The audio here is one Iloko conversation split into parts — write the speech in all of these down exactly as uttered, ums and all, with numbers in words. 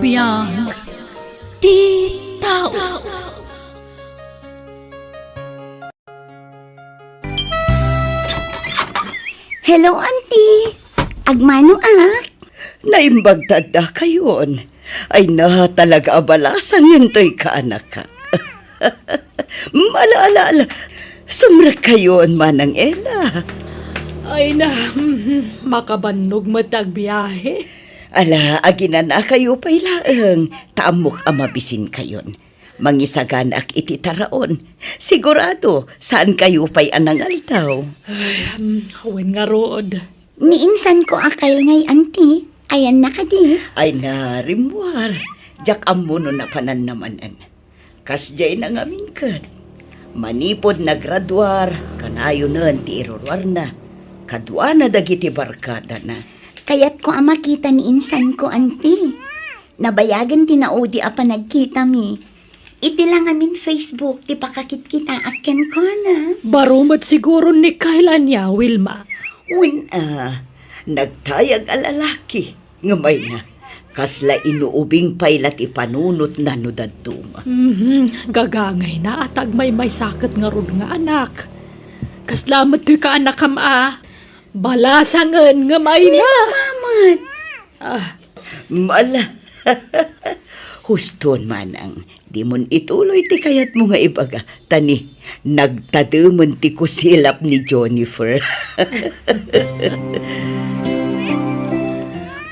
Biag ti tao. Hello, Auntie. Agmano ak? Naimbag ta addakayon. Ay na, talaga a balasang intoy kaanakak. Ala, ala, ala. Sumrekkayon, Manang Ella. Ay na, makabannog met ti agbiahe. Ala, aginanakayo pay laeng, ta ammok a mabisinkayon. Mangisaganaak iti taraon. Sigurado, saankayo pay a nangaldaw. Ay, um, wen ngarud. Ni insanko a Kyle ngay, Auntie. Ayanna kadi? Ay na, rimmuar. Diak ammo no napananna manen. Kasdiay na ngamin ket. Manipud nagraduar, kanayonen ti iruruarna. Kaduana dagiti barkadana. Kayatko a makita ni insanko, Auntie. Nabayagen ti naudi a panagkitami. Iti la ngamin Facebook ti pakakitkitaak kenkuana. Baro met siguro ni Kyle ania, Wilma. Wen a, nagtayag a lalaki. Ngem ay na, kasla inuubing pay la ti panunotna no dadduma. Mhm, gagangayna a ta agmaymaysa ket ngarud nga anak. Kasla met toy kaanakam a balasangen ngem ay na. Ni Mama met. Ah. Mala. Huston, Manang. Dimon ituloy ti kayatmo nga ibaga. Ta ni, nagtademen ti kusilap ni Jennifer.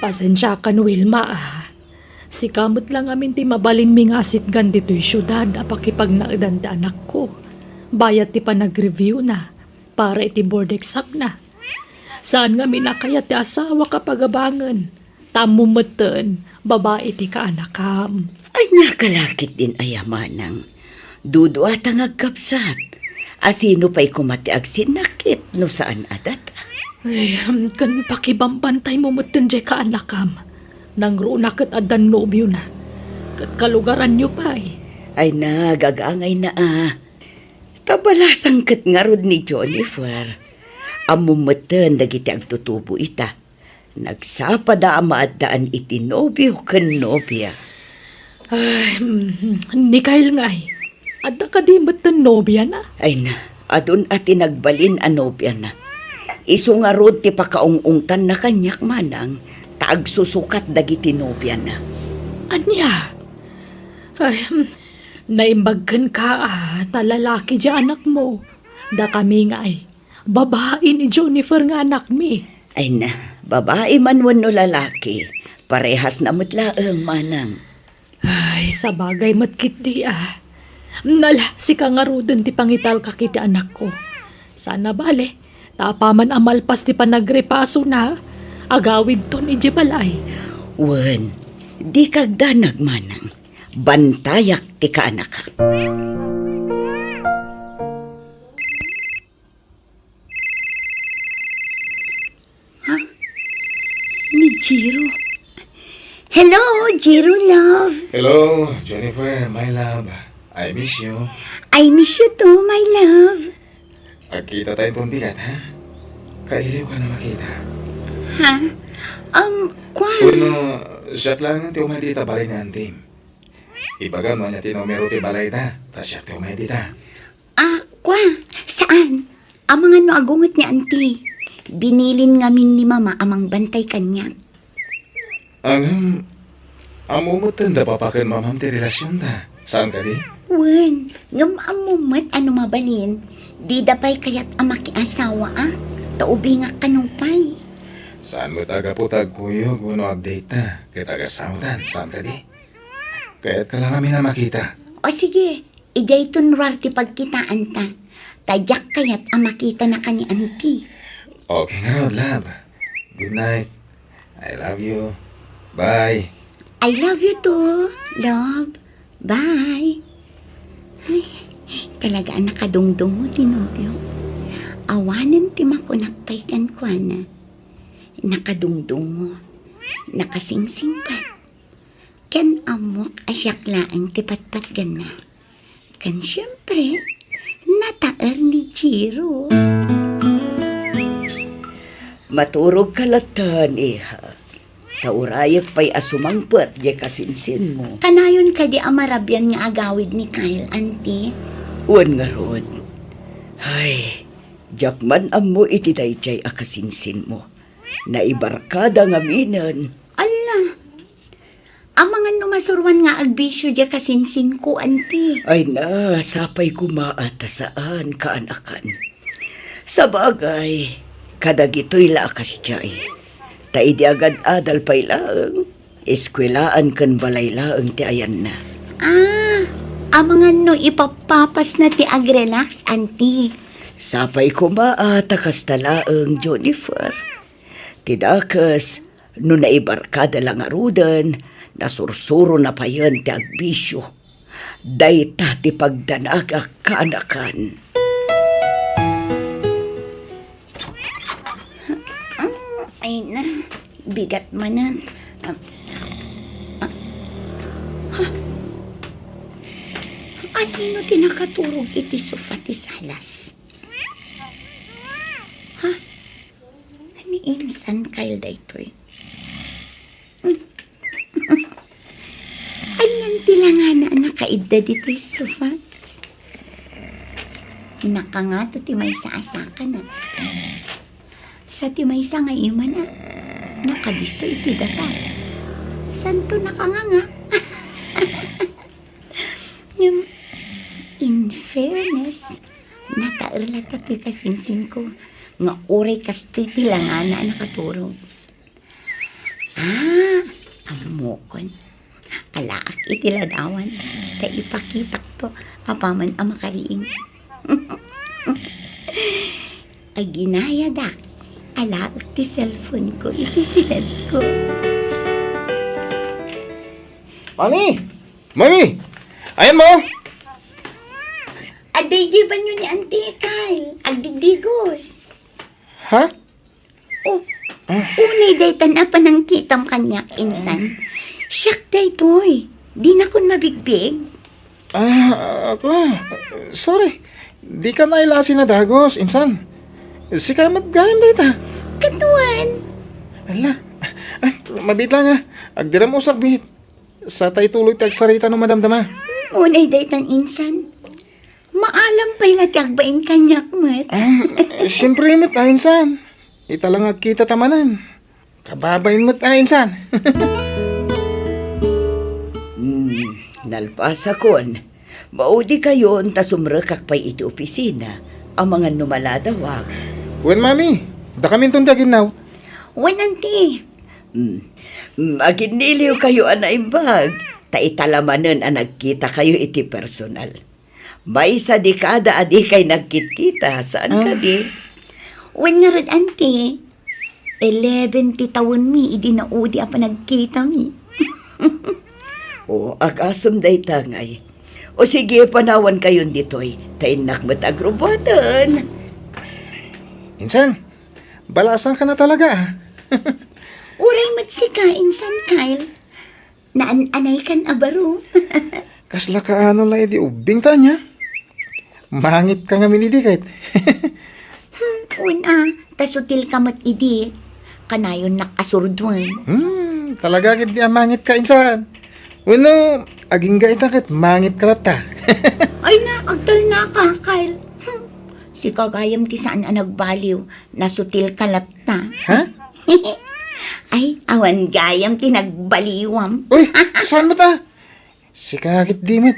Pasensiakan, Wilma, ah. Sika met la ngamin ti mabalinmi nga asitgan ditoy siudad a pakipagnaedan ti anakko. Bayat ti panagreviewna para iti board examna. Saan ngamin a kayat ti asawak a pagabangen. Ta ammom metten, babai ti kaanakam. Ania ka la ketdin aya, Manang? Duduata nga agkabsat. A sino pay koma ti agsinnakit no saan a data? Ay, ken pakibambantaymo metten diay kaanakam. Nangruna ket addan nobiona. Ket kalugaranyo pay. Ay na, gagangayna a. Ta balasang ket ngarud ni Jennifer. Ammom metten dagiti agtutubo ita. Nagsapada a maaddaan iti nobio ken nobia. Ay, mm, ni Kyle ngay, adda kadi metten nobiana? Ay na, adun a ti nagbalin a nobiana. Isu ngarud ti pakaung-ungtanna kaniak, Manang, ta agsusukat dagiti nobiana. Ania? Ay, mm, naimbag kenka, ah, ta lalaki diay anakmo. Dakami ngay, babai ni Jennifer nga anakmi. Ay na, babai man wenno lalaki, parehasna met laeng, Manang. Ay, sabagay met ketdi, ah. Nala, sika ngaruden ti pangitalka iti anakko. Saan a bale, ta apaman a malpas ti panagrepasona, agawidton idiay balay. Wen, dika agdanag, Manang. Bantayak ti kaanakak. Ha? Ni Jiro. Hello, Jiro, love. Hello, Jennifer, my love. I miss you. I miss you too, my love. Agkitatayo inton bigat, ha? Kailiwka a makita. Ha? Um, kwan. Wenno, siak laeng ti umay dita balay ni antim. Ibagam no ania ti numero ti balayda, ta siak ti umay dita. Ah, kwa, saan? Amangan no agunget ni Auntie. Binilin ngamin ni Mama a mangbantay kaniak. Ngem, ammo met ta papa ken mamam ti relasionda. Saan kadi? Wen, ngem ammo met a no mabalin, dida pay kayat a makiasawaak, ta ubingak kano pay. Saan met a gapu ta agkuyog wenno agdate ta, ket agasawatan, saan kadi? Kayatka la ngamin a makita. O sige, idiayton ruar ti pagkitaanta. Ta diak kayat a makitana ken ni Auntie. Okay ngarud, love. Good night. I love you. Bye. I love you too, love. Bye. Ay, talaga a nakadungdungo ti nobio. Awanen ti makunak pay kenkuana. Nakadungdungo. Nakasingsingpet. Ken ammok a siak laeng ti patpatganna. Ken siempre, nataer ni Jiro. Maturogka latta, iha. Ta urayek pay a sumangpet diay kasinsinmo. Kanayon kadi a marabian nga agawid ni Kyle, Auntie? Wen ngarud. Ay, diak man ammo iti daydiay a kasinsinmo. Naibarkada ngaminen. Alla! Amangan no masuruan nga agbisio diay kasinsinko, Auntie. Ay na, sapay koma a ta saan kaanakan. Sabagay, kadagitoy la a kasdiay. Ta idi agad-adal pay laeng, eskuelaan ken balay laeng ti ayanna. Ah, amangan no ipapapasna ti agrelax, Auntie. Sapay koma a ta kasta laeng, Jennifer. Ti dakes, no naibarkada la ngaruden, nasursurona payen ti agbisio. Dayta ti pagdanagak kaanakan. Ah, ay na, bigat manen. Ah, ah, ha? Asino ti nakaturog iti sofa ti salas? Ha? Ni insan Kyle daytoy. Anian ti langana a nakaidda ditoy sofa? Nakangato ti maysa a sakana. Sa ti maysa nga imana, nakadisso iti datar. Santo nakanganga. Ngem, in fairness, nataer latta ti kasinsinko nga uray kastoy ti langana a nakaturog. Ah, ammokon. Alaak iti ladawan, ta ipakitakto apaman a makariing. Aginayadak, alaak ti cellphone ko iti sidadko. Mami! Mami! Ayanmo? Adda idiay banio ni Auntie Kyle. Agdigdigos. Ha? Oh, unay daytan a panangkitam kaniak, insan. Siak daytoy. Dinakon mabigbig. Ah, ako, sorry. Dika nailasin a dagos, insan. Sika met gayam dayta. Kaduan. Ala, ay, mabiit lang, ah. Agdiram usakbit. Sa tay tuloy ti agsarita no madamdama. Hmm, unay daytan, insan. Maalam pay la ti agbain kaniak met. Ah, siyempre met, ah, insan. Ita lang agkita ta manen. Kababain met, ah, insan. Hmm, nalpasakon. Maudi kayon ta sumrekak pay iti opisina. Amangan no maladawak. Wen, Mami. Dakaminton ti aginnaw. Wen, Auntie. Hmm. Hmm, aginniliw kayo a naimbag. Ta ita la manen a nagkita kayo iti personal. Maysa dekada a dikay nagkitkita, saan kadi? Wen ngarud, Auntie, eleven ti tawenmi idi naudi a panagkitami. O, agasem dayta ngay. O sige, panawan kayon ditoy. Ta innak met agrubbuaten. Insan, balasan ka na talaga, ah. Uray met sika, Insan Kyle. Naan-anay kan a baro. Kasla kaano la idi ubbing ta ania? Mangit ka ngamin idi ket. Hmm, wen a, ta sutil ka met idi. Kanayon nak a surduen. Hmm, talaga ket di a mangit ka, insan. Wenno, agingga ita ket mangit ka latta. Ay na, agtalna ka, Kyle. Hmm, sika gayam ti saan a nagbaliw. Nasutil ka latta. Ha? Ay, awan gayam ti nagbaliwam. Uy, saan met a? Sika ket di met.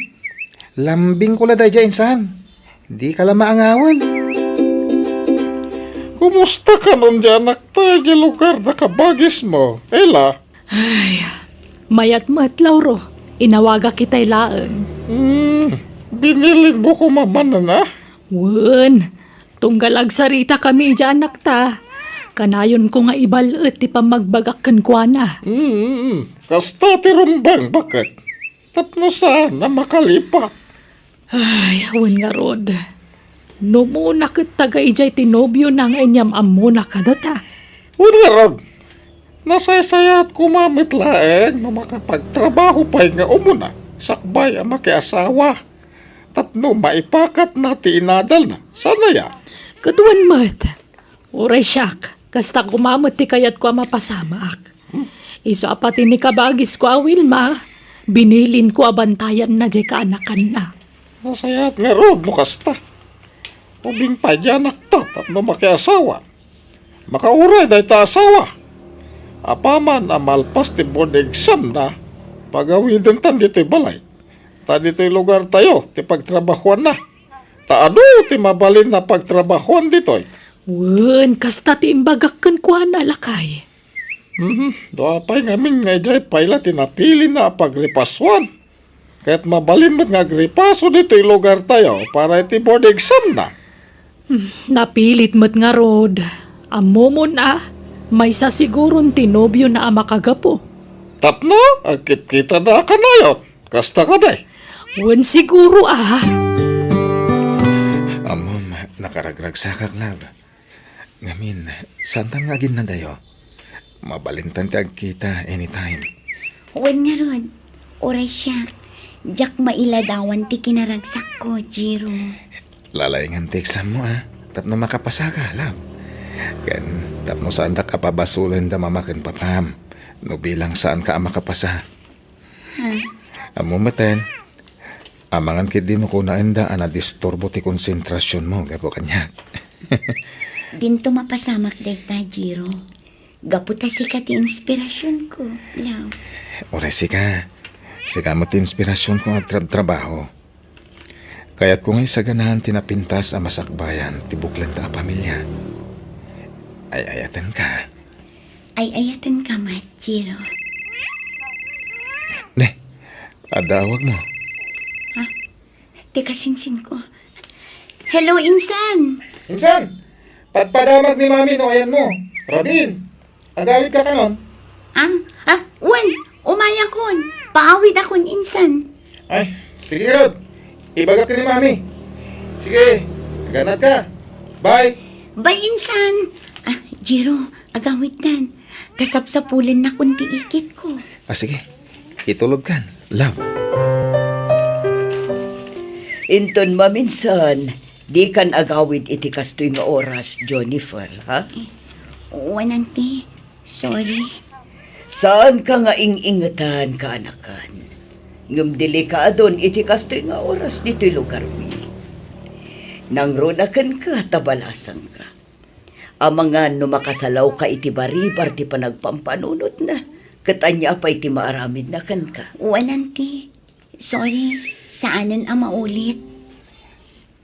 Lambing ko la daydiay, insan. Di ka la maangawen. Kumusta kanon di anakta idiay lugar da kabagismo, Ella? Ay, mayat met, Lauro. Inawagak itay laeng. Hmm, binilinmo koma manen a? Wen, tunggal agsaritakami idiay anakta, kanayonko nga ibal-et ti pammagbagak kenkuana. Hmm, kasta ti rumbeng, baket. Tapno saan a makalipat. Ay, wen ngarud. No umuna ket taga idiay ti nobiona nga inyam-ammona kadata. Wen ngarud, nasaysayaat koma met laeng no makapagtrabaho pay nga umuna sakbay a makiasawa. Tapno maipakatna ti inadalna, saan aya? Kaduan met. Uray siak, kasta koma met ti kayatko a mapasamaak. Isu a pati ni kabagisko a Wilma, binilinko a bantayanna diay kaanakanna. Nasayaat ngarud no kasta. Ubing pay diay anakta tapno makiasawa. Makauray dayta a asawa. Apaman a malpas ti board exam na, pagawidentan ditoy balay. Ta ditoy lugartayo ti pagtrabahoanna. Ta adu ti mabalin a pagtrabahoan ditoy. Wen, kasta ti imbagak kenkuana, lakay. Mhm. Dua pay ngamin nga idiay pay la ti napilina a pagripasuan. Ket mabalin met nga agripaso ditoy lugartayo para iti board exam na. Hmm, napilit met ngarud. Ammomon a, maysa siguron ti nobiona a makagapu. Tapno agkitkitada a kanayon. Kasta kadi? Wen, siguro a. Ammom, nakaragragsakak, love. Ngamin, saantan nga aginnadayo? Mabalintan ti agkita anytime. Wen ngarud, uray siak, diak mailadawan ti kinaragsakko, Jiro. Lalaingam ti exam mo, a. Tapno makapasaka, love. Ken tapno saandak a pabasolen da mama ken papam no bilang saanka a makapasa. Ha? Ammo meten, amangan ketdi no kunaenda a nadisturbo ti konsentrasionmo gapu kaniak. Dinto mapasamak dayta, Jiro. Gapu ta sika ti inspirasionko, love. Uray sika. Sika met ti inspirasionko nga agtrabtrabaho. Kayatko nga isaganaan ti napintas a masakbayan ti buklenda a pamilia. Ay-ayatenka. Ay-ayatenka met, Jiro. Ne, adda awagmo. Ha? Teka, sinsinko. Hello, insan! Insan! Padpadamag ni Mami no ayanmo. Rodin, agawidka kanon? Ah, ah, wen, umayakon. Paawidakon, insan. Ay, sige, Rod. Ibagak ni Mami. Sige, aganadka. Bye. Bye, insan. Ah, Jiro, agawidtan. Ta sapsapulennakon ti ikitko. Ah, sige. Itulodkan, love. Inton maminsan, dikan agawid iti kastoy nga oras, Jennifer, ha? Wen, auntie. Sorry. Saanka nga ing-ingetan, kaanakan. Ngem delikadon iti kastoy nga oras ditoy lugarmi. Nangruna kenka ta balasangka. Amangan no makasalawka iti baribar ti panagpampanunotna, ket ania pay ti maaramidna kenka? Wen, auntie. Sorry, saanen a maulit.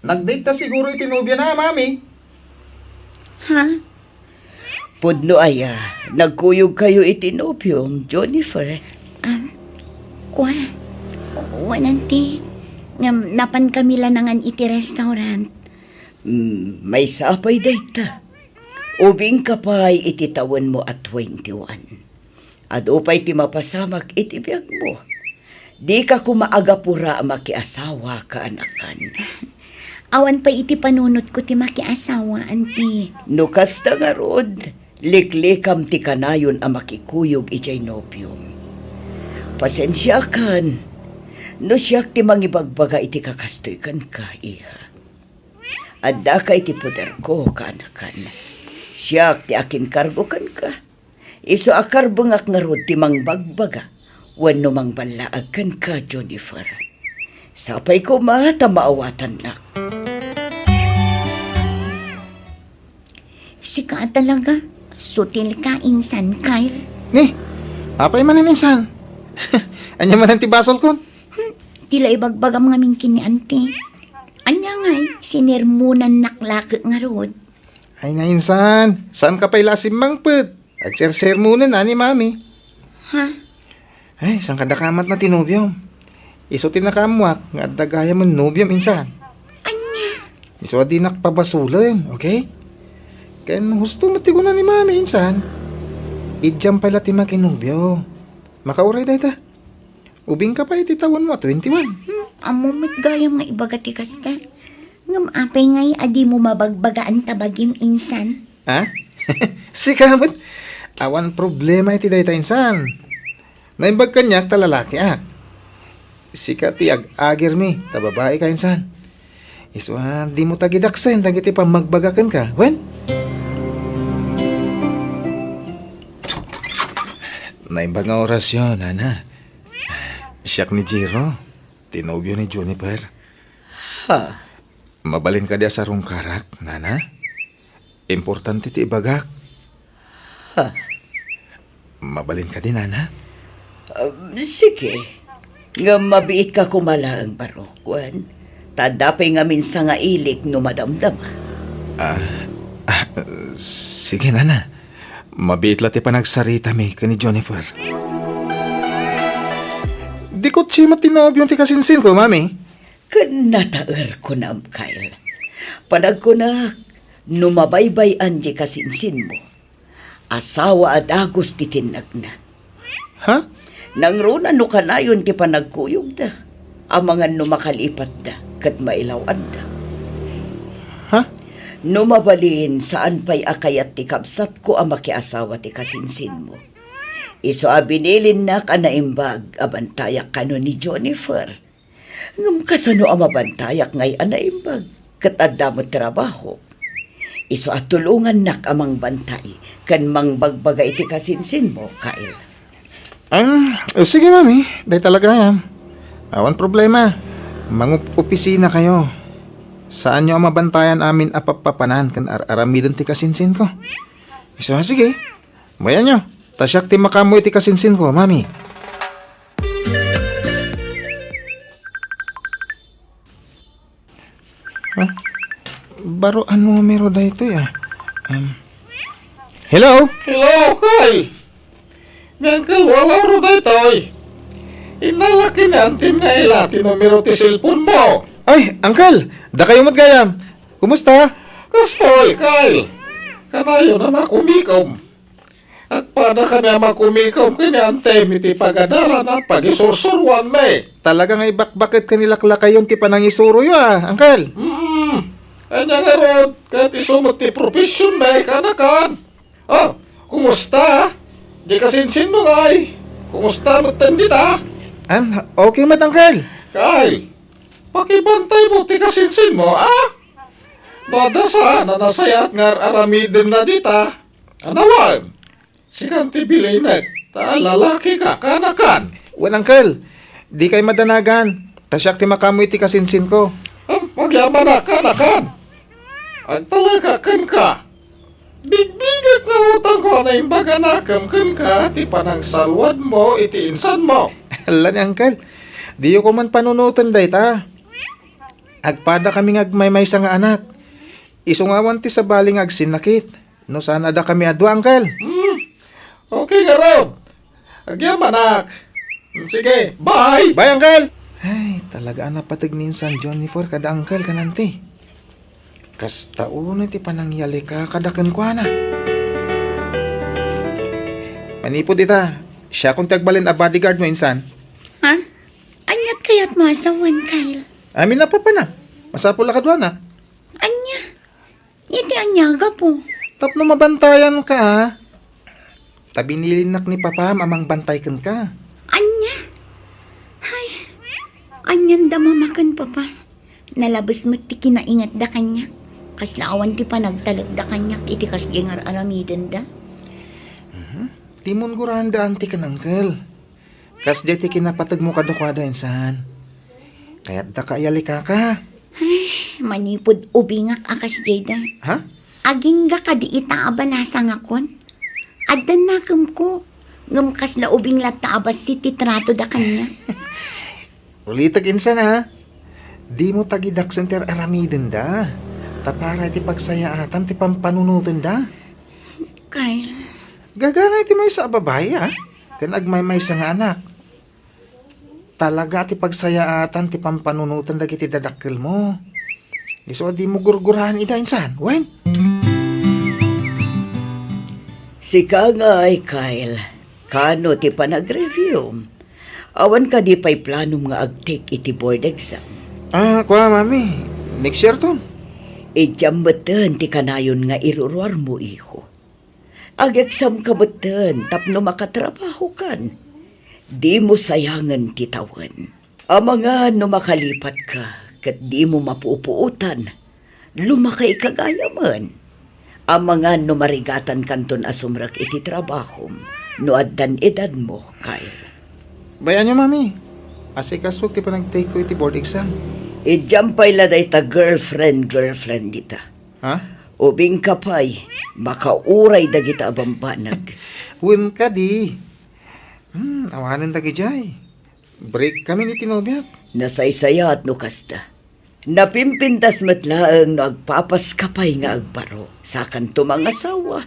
Nag-date ta siguro iti nobiona, Mami. Ha? Pudno aya, nagkuyogkayo iti nobiom, Jennifer? Ah, kua, wen, auntie. Ngem napankami la nangan iti restaurant. Hmm, maysa pay dayta. Ubingka pay iti tawenmo a twenty-one. Adu pay ti mapasamak iti biagmo. Dika koma agapura a makiasawa, kaanakan. Awan pay iti panunotko ti makiasawa, auntie. No kasta ngarud, liklikam ti kanayon a makikuyog idiay nobiom. Pasensiakan no siak ti mangibagbaga iti kakastoy kenka, iha. Addaka iti poderko, kaanakan. Siak ti akinkargo kenka. Isu a karbengak ngarud ti mangbagbaga wenno mangballaag kenka, Jennifer. Sapay koma ta maawatannak. Sika a talaga, sutilka, Insan Kyle. Ni, apay manen, Insan? Ania manen ti basolkon? Hmm, ti la ibagbagam ngamin ken ni Auntie. Ania ngay, sinermonannak la ket ngarud. Ay na, Insan, saanka pay la a simmangpet? Agsersermonen a ni Mami. Ha? Ay, saan kadakamatna ti nobiom? Isu ti nakaammoak nga adda gayam a nobiom, Insan. Ania? Isu a dinak pabasolen, okay? Ken husto met ti kuna ni Mami, Insan. Idiam pay la ti makinobio. Makauray dayta. Ubingka pay iti tawenmo a twenty-one. Hmm, ammo met gayam nga ibaga ti kasta. Ngem apay ngay a dimo mabagbagaan ta bagim, Insan? Ha? Sika met. Awan problema iti dayta, Insan. Naimbag kaniak ta lalakiak. Sika ti ag-agermi ta babaika, Insan. Isu a dimo tagidaksen dagiti pammagbaga kenka, wen? Naimbag nga orasyo, nana. Siak ni Jiro, ti nobio ni Juniper. Ha? Mabalin kadi a sarungkarak, nana? Importante ti ibagak. Ha? Mabalin kadi, nana? Um, sige. Ngem mabiitka koma laeng, barok, wen? Ta adda pay ngamin sangailik no madamdama. Ah, ah, sige, nana. Mabiit la ti panagsaritami ken ni Juniper. Di kotse met ti nobiom ti kasinsinko, mami? Ken nataer kunam, Kyle. Panagkunak, no mabaybay-an ti kasinsinmo, asawa a dagus ti tinnagna. Ha? Nangruna no kanayon ti panagkuyogda, amangan no makalipatda ket mailaw-anda. Ha? No mabalin, saan pay a kayat ti kabsatko a makiasawa ti kasinsinmo. Isu a binilinnak a naimbag a bantayak kano ni Juniper. Ngem kasano a mabantayak ngay a naimbag ket adda met trabaho? Isu a tulongannak a mangbantay ken mangbagbaga iti kasinsinmo, Kyle. Em, eh, sige, mami. Dayta la gayam. Awan problema. Mangup-opisina kayo. Saanyo a mabantayan amin a pappapanan ken ar-aramiden ti kasinsinko. Isu a sige. Mayanyo. Ta siak ti makaammo iti kasinsinko, mami. Huh? Baro a numero daytoy, ah. Um, hello? Hello, Kyle. Ni Uncle Walaro daytoy. Innalaki ni Antin nga ila ti numero ti cellphone mo. Ay, Uncle! Dakayo met gayam. Kumusta? Kastoy, Kyle. Kanayon a makumikom. Agpadakami a makumikom ken ni Antem iti pagadalan a pagisursuroanmi. Talaga nga ibakbaket ken ilaklakayon ti panangisuroyo, ah, Uncle. Mm. Ania ngarud, ket isu met ti professionmi, kanakan. Oh, kumusta? Di kasinsinmo ngay. Kumusta metten dita? Am, okay met, Uncle. Kyle, pakibantaymo ti kasinsinmo, ah? No adda saan a nasayaat nga ar-aramidenna dita, anawan, sikan ti bilinek, ta lalakika, kanakan. Wen, Uncle, dikay madanagan, ta siak ti makaammo iti kasinsinko. Am, agyamanak, kanakan. Agtaleka kenka. Bigbigek nga utangko a naimbag a nakem kenka ti panangsaluadmo iti insanmo. Ala ni Uncle, diyo koman panunoten dayta. Agpadakami nga agmaymaysa nga anak. Isu nga awan ti sabali nga agsinnakit. No saan a dakami a dua, Uncle. Hmm. Okay ngarud. Agyamanak. Hmm, sige, bye. Bye, Uncle. Ay, talaga a napateg ni insan Juniper kada Uncle, kananti. Kasta unay ti panangyalika kada kenkuana. Manipud ita, siakon ti agbalin a bodyguard mo, insan. Ha? Aniat kayat mo a sawen, Kyle? Amin a papana. Masapul a kaduana. Ania? Iti ania, gapu? Tapno mabantayan ka, a. Ta binilinnak ni Papam a mangbantay kenka. Ania? Ay, anian da mama ken Papa? Nalabes met ti kinaingetda kaniak. Kasla awan ti panagtalekda kaniak iti kasdiay nga ar-aramidenda. Mhm. Dimon guraanda anti ken Uncle. Kasdiay ti kinapategmo kadakuada, insan. Kayatdaka a yalikaka. Ay, manipud ubingak a kasdiayda. Ha? Agingga kadi ita a balasangakon? Addan nakemko, ngem kasla ubing latta a bassit ti tratoda kaniak. Ulitek, insan, a. Dimo tagidaksen ti ar-aramidenda. Ta para iti pagsayaatan ti pampanunotenda. Kyle. Gagangay ti maysa a babai, a. Ken agmaymaysa nga anak. Talaga ti pagsayaatan ti pampanunoten dagiti dadakkelmo. Isu a dimo gurguraen ida, insan, wen? Sika ngay, Kyle, kano ti panagreviewm? Awan kadi pay planom nga agtake iti board exam? Ah, kua, mami. Next year ton. Idiam metten ti kanayon nga iruruarmo, iho. Ageksamka metten tapno makatrabahokan. Dimo sayangen ti tawen. Amangan no makalipatka ket dimo mapupuotan, lumakayka gayamen. Amangan no marigatankanton a sumrek iti trabahom, no addan edadmo, Kyle. Bay-anyo, Mami. Asikasok ti panagtake ko iti board exam. Idiam pay la dayta girlfriend, girlfriend dita. Ha? Ubingka pay, makauray dagita a bambanag. Wen kadi. Hmm, awanen dagidiay. Break kami ni tinobiak. Nasaysayaat no kasta. Napimpintas met laeng no agpapaska pay nga agbaro. Sakanto mangasawa.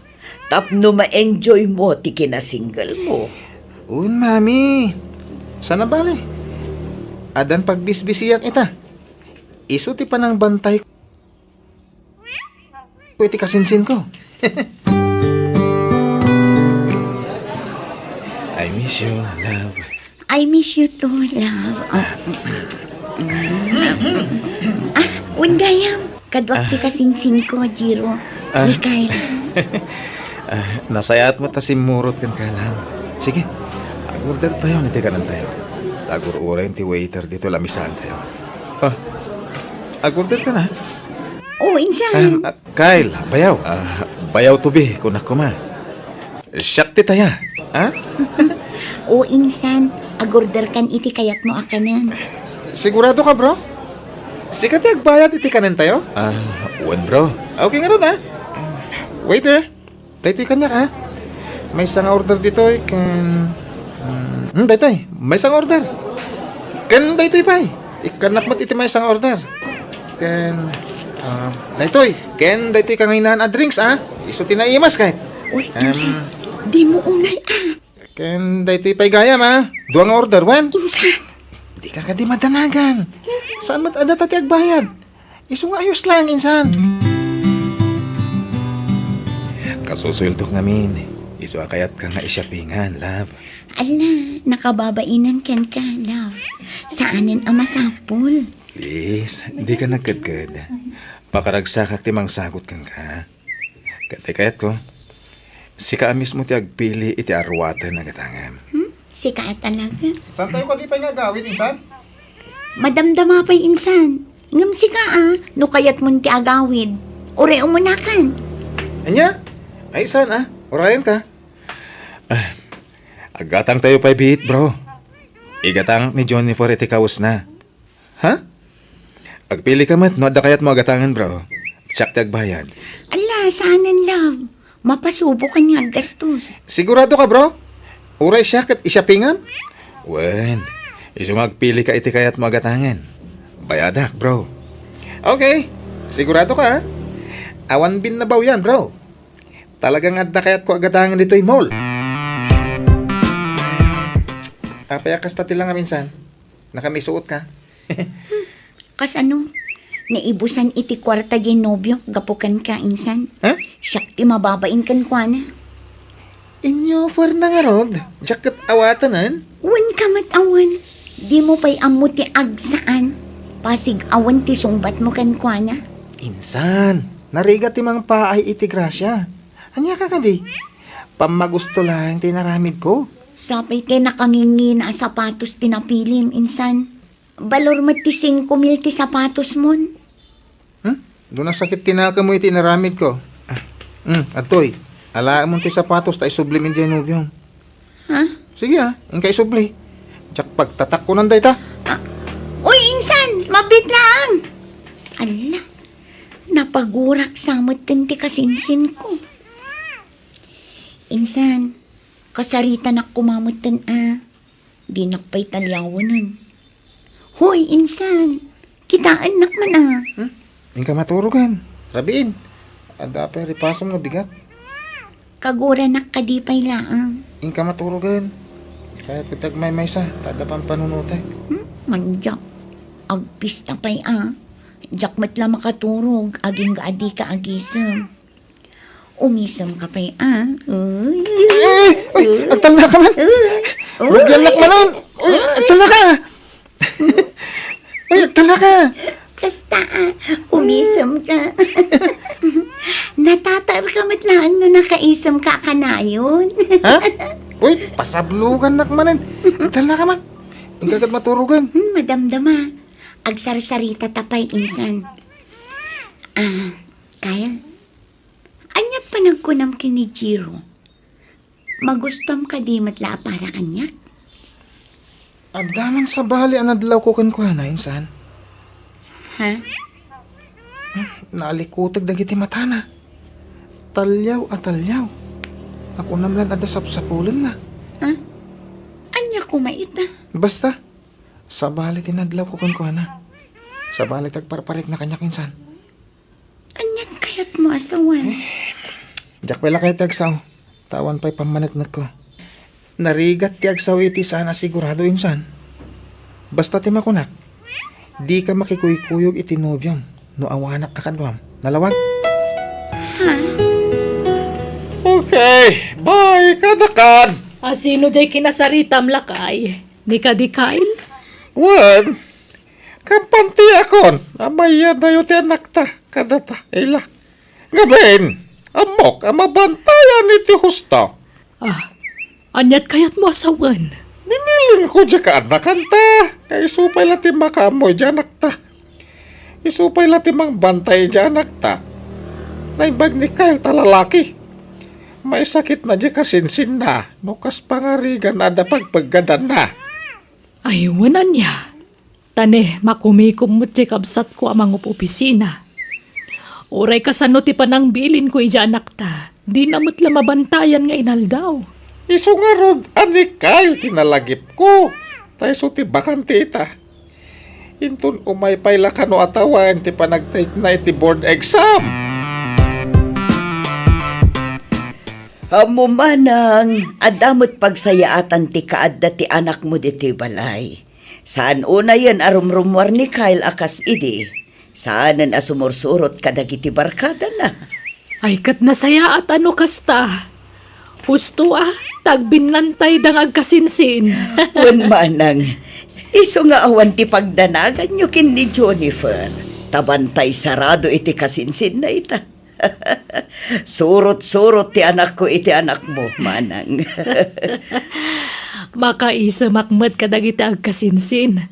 Tapno ma-enjoy mo ti kinasingle mo. Un, Mami. Sana bale. Addan pagbisbisiak ita. Isu ti panangbantay ko iti kasinsin ko. I miss you, love. I miss you too, love. Oh. Ah, wen gayam. Kaduak ti kasinsin ko, Jiro. Ah. Mikhail. Ah, nasayaat mo ta simmurot ken ka, love. Sige, agorder tayo ni ti kanan tayo. Tagur-uray ti waiter dito, lamisan tayo. Ah, agorder ka na? Oo, insan. Ah, ah, Kyle, bayaw. Ah, bayaw to be, kunak koma. Siak ti taya, ha? O, insan, agorder kan iti kayatmo a kanen. Sigurado ka, bro? Sika ti agbayad iti kanen tayo? Ah, wen, bro. Okay ngarud, ha? Waiter, daytoy kaniak, ha? Maysa nga order ditoy, ken, mm, hmm, daytoy, maysa nga order. Ken daytoy pay. Ikkannak met iti maysa nga order. Ken, ah, daytoy. Ken daytoy kangaynaan a drinks, ah. Isu ti naimas ket. Uy, em, insan, dimo unay, ah. Ken daytoy pay gayam, ah. Dua nga order, wen? Insan. Dika kadi madanagan. Saan met a data ti agbayad? Isu nga ayos lang, insan. Kasusueltok ngamin. Isu a kayatka nga i-shoppingan, love. Ala, nakababainan kenka, love. Saanen a masapul. Please, dika nagkedked. Pakaragsakak ti mangsagut kenka. Ket ti kayatko, sika a mismo ti agpili iti aruaten a gatangen. Hmm? Sika a talaga? Saan tayo kadi pay nga agawid, insan? Madamdama pay, insan. Ngem sika a, no kayatmon ti agawid, uray umunakan. Ania? Ay, saan a? Urayen ka? Ah, aggatang tayo pay biit, bro. Igatang ni Jennifer iti kawesna. Ha? Agpili ka met no adda kayatmo a gatangen, bro. Siak ti agbayad. Ala, saanen, love. Mapasubokan nga aggastos. Sigurado ka, bro? Uray siak ket i-shoppingam? Wen, isu nga agpili ka iti kayatmo a gatangen. Bayadak, bro. Okay. Sigurado ka, ha? Awan binnabaw yan, bro. Talaga nga adda kayatko a gatangen ditoy mall. Apay a kasta ti langam, insan? Nakamisuot ka? Kasano? Naibusan iti kuarta diay nobiok gapu kenka, insan. Ha? Siak ti mababain kenkuana. Inyo, puerna ngarud? Diak ket awatanen? Wen ka met awan. Dimo pay ammo ti agsaan. Pasig awan ti sungbatmo kenkuana. Insan, narigat ti mangpaay iti grasia. Ania ka kadi? Pammagusto laeng ti inaramidko. Sapay ti nakangingina a sapatos ti napilim, insan. Balor met ti singko mil ti sapatosmon. Hmm? No nasakit ti nakemmo iti inaramidko. Ah, hmm, adtoy. Alaemon ti sapatos ta isublim idiay nobiom. Ha? Sige, ah, inka isubli. Diak pagtatakkonan dayta. Ah, uy, insan, mabiit laeng. Ala, napagurak sa metten ti kasinsinko. Insan, kasaritanak koma metten a dinak pay taliawanen. Hoy, insan, kitaennak man a. Hmm? Inka maturogen. Rabiin. Adda pay ripasom nga bigat. Kaguranak kadi pay laeng. Inka maturogen. Kayat ket agmaymaysa, ta adda pampanunotek. Hmm? Mandiak. Agpista pay a. Diak met la makaturog, agingga a dika agisem. Umisem ka pay a. Uy. Ay, uy, agtalna ka man. Uy. Rugiannak manen. Uy, agtalna ka. Uy, agtalna ka. Kasta a, umisem ka. Natatar ka met laeng no nakaisem ka a kanayon. Ha? Uy, pasablogannak manen. Agtalna ka man. Inka ket maturogen. Hmm, madamdama. Agsarsaritata pay, insan. Ah, Kyle, aniat panagkunam ken ni Jiro? Magustuam kadi met la a para kaniak? Adda man sabali a nadlawko kenkuana, insan. Ha? Naalikuteg dagiti matana. Taliaw a taliaw. Akunam lan adda sapsapulenna. Ah? Ania koma ita? Basta, sabali ti nadlawko kenkuana. Sabali ti agparparikna kaniak, insan. Aniat kayatmo a sawen? Diak pay la kayat ti agsao, ta awan pay pammaneknekko. Narigat ti agsao iti saan a sigurado, insan. Basta ti makunak, dika makikuykuyog iti nobiom no awanak a kaduam. Nalawag? Ha? Okay, bye, kadakan. A, sino jay kinasaritam, lakay? Ni kadi Kyle? Wen, kapan ti akon a mayadayo ti anakta kadata, ila. Ngamin, ammok a mabantayan iti husto. Ah, aniat kayatmo a sawen? Binilinko diay kaanakanta, nga isu pay la ti makaammo iti anakta. Isu pay la ti mangbantay iti anakta. Naimbag ni Kyle ta lalaki. Maisakitna diay kasinsinna no kas pangarigan adda pagpeggadanna. Ay, wen ania? Ta ne, makumikom met ti kabsatko a mangup-opisina. Uray kasano ti panangbilinko iti anakta, dina met la mabantayan nga inaldaw. Isu ngarud a ni Kyle ti nalagipko, ta isu ti bakante ita. Inton umay pay la kano a tawen ti panagtake-na iti board exam. Ammo, manang, adda met pagsayaatan ti kaadda ti anakmo ditoy balay. Saan unayen a rumrummuar ni Kyle a kas idi. Saanen a sumursurot kadagiti barkadana. Ay, ket nasayaat a no kasta. Husto a, ta agbinnantayda nga agkasinsin. Wen, manang, isu nga awan ti pagdanaganyo ken ni Jennifer, ta bantay sarado iti kasinsinna ita. Surot-surot ti anakko iti anakmo, manang. Makaisemak met kadagiti agkasinsin.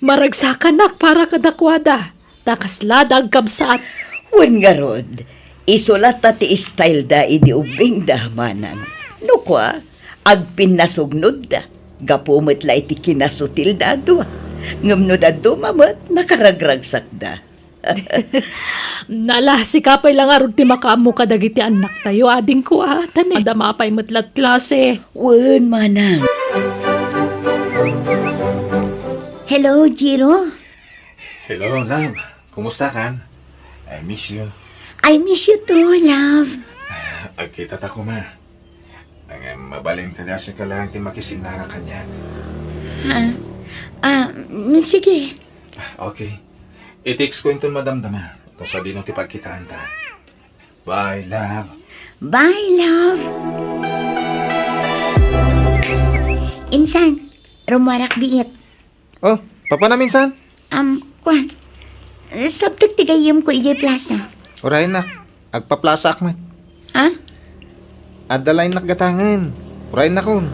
Maragsakanak para kadakuada, ta kaslada agkabsat. Wen ngarud, isu latta ti styleda idi ubbingda, manang. No kua, agpinnasugnodda. Gapu met la iti kinasutilda a dua. Ngem no dadduma met, nakaragragsakda. Nala, sika pay la ngarud ti makaammo kadagiti annaktayo, adingko, a, ta ne, adda mapay met la ti klase. Wen, manang. Hello, Jiro. Hello, love. Kumusta kan? I miss you. I miss you too, love. Agkitata koma. Ngem mabalin ta dasa ka laeng ti makisinnara kaniak. Ha? Ah, mm, sige. Ah, okay. I-text ko inton madamdama. Ita sadino ti pagkitaanta. Bye, love. Bye, love. Insan, rummuarak biit. Oh, papanam insan? Am, kuan. Sabtek ti gayyemko idiay plasa. Urayennak, agpaplasaak met. Ha? Adda laennak gatangen. Urayennakon.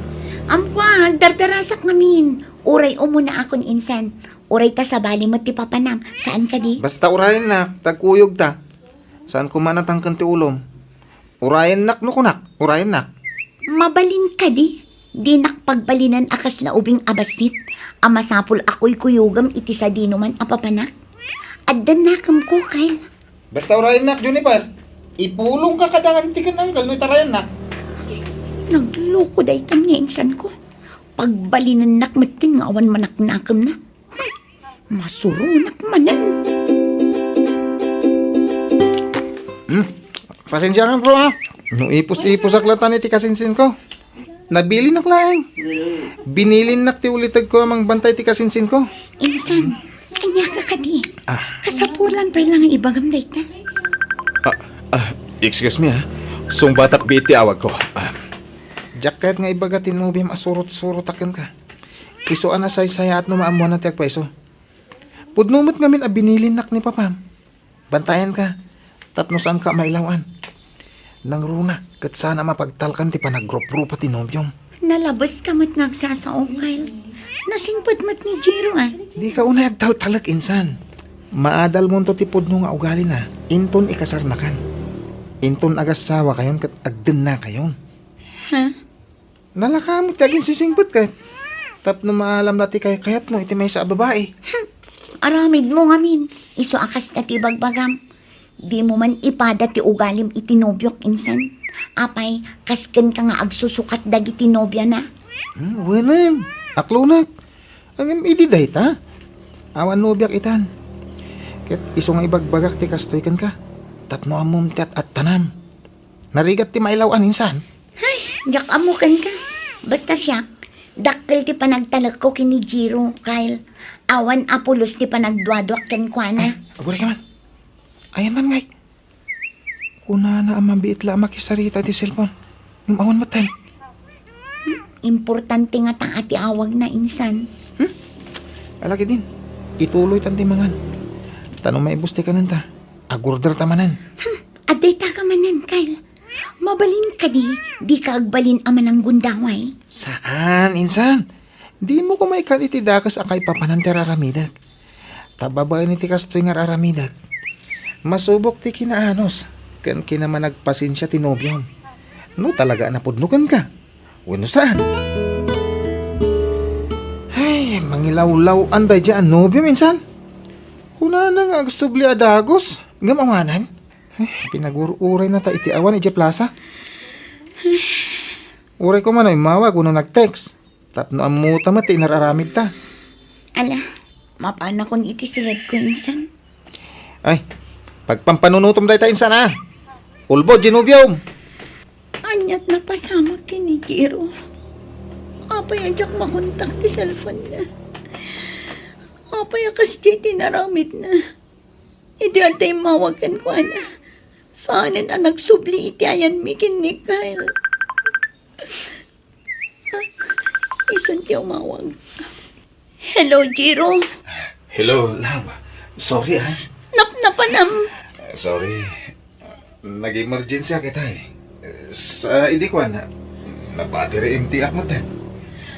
Am, kuan, agdardarasak ngamin. Uray umunaakon insan. Uray ta sabali met ti papanam. Saan kadi? Basta urayennak, ta agkuyogta. Saan koma a natangken ti ulom. Urayennak no kunak, urayennak. Mabalin kadi, dinak pagbalinen a kasla ubing a bassit a masapul a kuykuyogem iti sadinoman a papanak? Addan nakemko, Kyle. Basta urayennak, Juniper. Ipulongka kada anti ken uncle no itarayennak. Nagloko daytan nga insanko. Pagbalinennak metten nga awan manaknakemna. Masuronak manen. Hmm. Pasensiakan, bro, ha? No ipus-ipusak latan iti kasinsinko. Nabilinak laeng. Binilinnak ti ulitegko a mangbantay ti kasinsinko. Insan, ania ka kadi? Ah. Kasapulan pay la nga ibagam dayta. Ah, ah, excuse me, ha? Sungbatak biit ti awagko. Ah. Diak kayat nga ibaga ti nobiam a surot-surotak kenka. Isu a nasaysayaat no maammoanna ti agpayso. Pudno met ngamin a binilinnak ni papam. Bantayanka, tapno saanka a mailaw-an. Nangruna, ket saan a mapagtalkan ti panagrup-rupa ti nobiom. Nalabeska met nga agsasao, Kyle. Nasingpet met ni Jiro, a. Dika unay agtaltalek, insan. Maadalmonto ti pudno nga ugalina, inton ikasarnakan. Inton agassawakayon ket agdennakayon. Ha? Nalaka met ti aginsisingpet ket tapno maalam la ti kaykayatmo iti maysa a babai. Hmm, aramidmo ngamin, isu a kasta ti ibagbagam. Dimo man ipada ti ugalim iti nobiok insan. Apay, kas kenka nga agsusukat dagiti nobiana? Hmm, wenen, aklonek. Ngem idi dayta, awan nobiak itan. Ket isu nga ibagbagak ti kastoy kenka, tapno ammom ti at-attanam. Narigat ti mailaw-an insan. Ay, diak ammo kenka. Basta siak, dakkel ti panagtalekko ken ni Jiro, Kyle. Awan a pulos ti panagduaduak kenkuana. Ay, aguray ka man. Ayan man ngay. Kunana a mabiit la a makisarita iti cellphone. Ngem awan metten. Hmm? Importante ngata a ti awagna insan. Hmm? Ala ketdin, ituloytan ti mangan. Ta no maibus ti kanenta, agorderta manen. Hmm, adda ita ka manen, Kyle. Mabalin kadi, dika agbalin a mananggundaway? Saan, insan. Dimo koma ikkan iti dakes a kaipapanan ti ar-aramidek. Ta babaen iti kastoy nga ar-aramidek, masubok ti kinaanus ken kinamanagpasensia ti nobiom. No talaga a napudno kenka, wenno saan. Ay, mangilawlaw-an daydiay a nobiom insan. Kunana nga agsubli a dagus, ngem awanan. Ay, pinagur-urayna ta iti awan idiay plasa. Uray koma no immawag wenno nag-text. Tapno ammota met ti inar-aramidta. Ala, mapanakon iti siledko insan. Ay, pagpampanunutom dayta insan a. Ulbod, Genovio! Aniat napasamak ken ni Jiro? Apay a diak makontak ti cellphone-na? Apay a kasdiay ti inaramidna? Idi adda immawag kenkuana, saanen a nagsubli iti ayanmi ken ni Kyle. Isun ti umawag. Hello, Jiro. Hello, love. Sorry, ah. Napnapanam. Sorry. Nag-emergency kita eh. Sa idi kuan, nabati ri M T ak metten.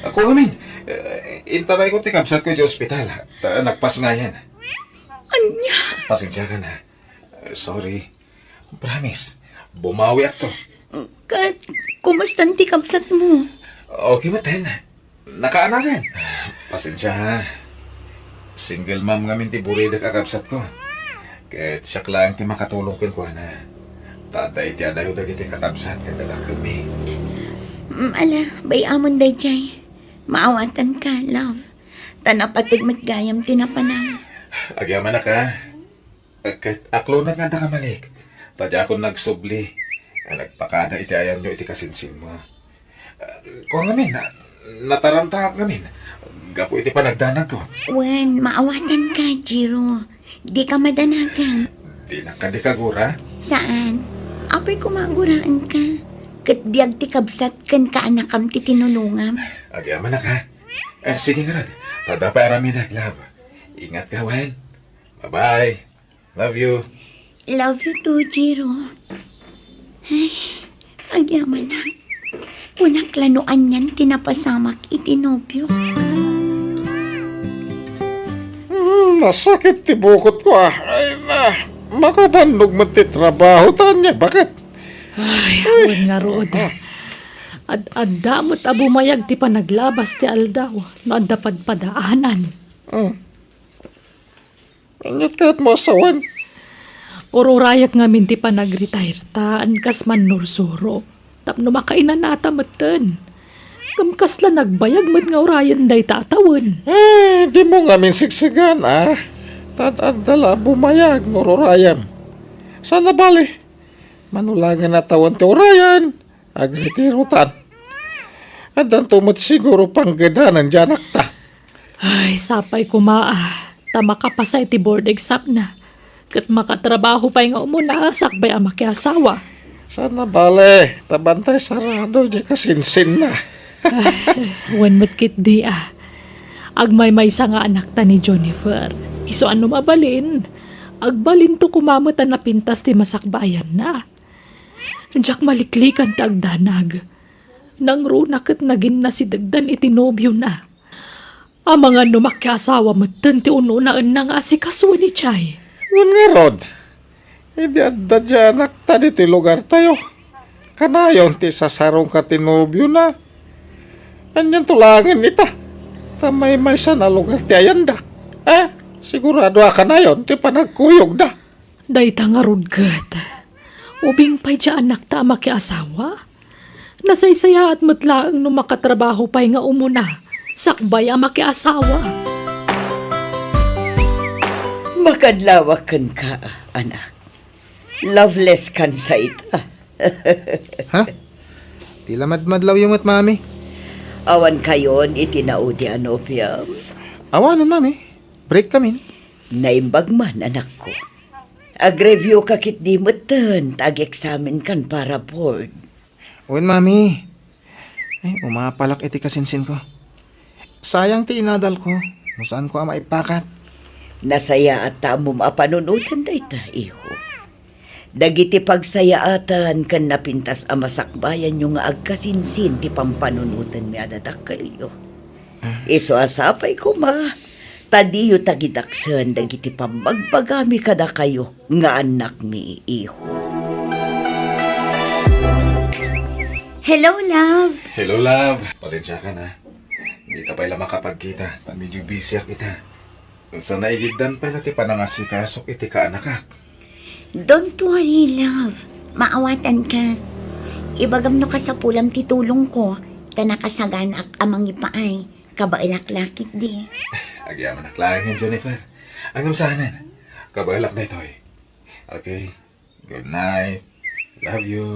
Ako ngamin, eh, intarayko ti kabsatko iti ospital. Ta nagpasngayan. Ania? Pasensiakan, ha. Sorry. Promise, bumawiakto. Ket, kumustan ti kabsatmo? Okay metten. Nakaanakan. Pasensia, ha. Single mom ngamin ti buridek a kabsatko. Ket siak laeng ti makatulong kenkuana. Ta adda iti adayo dagiti kakabsat ken dadakkelmi. Mm, ala, bay-amon daydiay. Maawatanka, love. Ta napateg met gayam ti napanam. Agyamanak, ha. Ket aklonek nga adda ka malik. Ta diakon nagsubli a nagpakada iti ayanyo iti kasinsinmo. Kua ngamin, na-, nataramtaak ngamin gapu iti panagdanagko. Wen, maawatanka, Jiro. Dika madanagan. Dinak kadi kagura? Saan. Apay koma a guraenka. Ket biag ti kabsat ken kaanakam ti tinulongam. Agyamanak, ha? Eh, sige ngarud. Adda pay aramidek, love. Ingatka wen. Bye-bye. Love you. Love you too, Jiro. Ay, agyamanak. Kunak la no anian ti napasamak iti nobiok. Hmm, nasakit ti bukotko, ah. Ay na, makabannog met ti trabaho ta ania, baket? Ay, awan ngarud. Ad-adda met a bumayag ti panaglabas ti aldaw no adda padpadaanan. Hmm. Aniat kayatmo a sawen? Ururayak ngamin ti panagretire ta, kas mannursuro. Tapno makainanata metten. Ngem kasla nagbayag met nga urayen dayta a tawen. Eh, dimo ngamin sigsigan, a. Ta ad-adda la a bumayag no ururayem. Saan a bale. Mano laengen a tawen ti urayen. Agretirotan. Addanto met siguro panggedanan diay anakta. Ay, sapay koma, a, ta makapasa iti board exam-na. Ket makatrabaho pay nga umuna, a, sakbay a makiasawa. Saan a bale, ta bantay sarado diay kasinsinna. Wen met ketdi, a. Agmaymaysa nga anakta ni Jennifer. Isu a no mabalin, agbalinto koma met a napintas ti masakbayanna. Diak maliklikan ti agdanag. Nangruna ket naginnasidegdan iti nobiona. Amangan no makiasawa metten ti ununaenna nga asikaso ni Jay. Wen ngarud, idi adda diay anakta ditoy lugartayo, kanayon ti isasarungka ti nobiona. Anianto laengen ita? Ta maymaysa a lugar ti ayanda. Eh, sigurado a kanayon ti panagkuyogda. Dayta ngarud ket, ubing pay ti annakta a makiasawa? Nasaysayaat met laeng no makatrabaho pay nga umuna, sakbay a makiasawa. Makadlawak kenka, anak. Loveless kan sa ita. Ha? Ti la madmadlawyo met, Mami? Awan kayon iti naudi a nobiam? Awanen, Mami. Break kamin. Naimbag man, anakko. Ag-review ka ketdi metten ta ag-examen kan para board. Wen, Mami. Ay, umapalak iti kasinsinko. Sayang ti inadalko no saanko a maipakat. Nasayaat ta ammom a panunoten dayta, iho. Dagiti pagsayaatan ken napintas a masakbayanyo nga agkasinsin ti pampanunotenmi a dadakkelyo. Ah. Isu a sapay koma, ta diyo tagidaksen dagiti pammagbagami kadakayo nga annakmi, iho. Hello, love. Hello, love. Pasensiakan, ha. Dita pay la makapagkita, ta medyo busyak ita. Sa naigiddan pay la ti panangasikasok iti kaanakak. Don't worry, love. Maawatanka. Ibagam no kasapulam ti tulongko, ta nakasaganaak a mangipaay. Kabaelak la ketdi. Agyamanak laengen, Jennifer. Ngem saanen, kabaelak daytoy. Okay. Good night. Love you.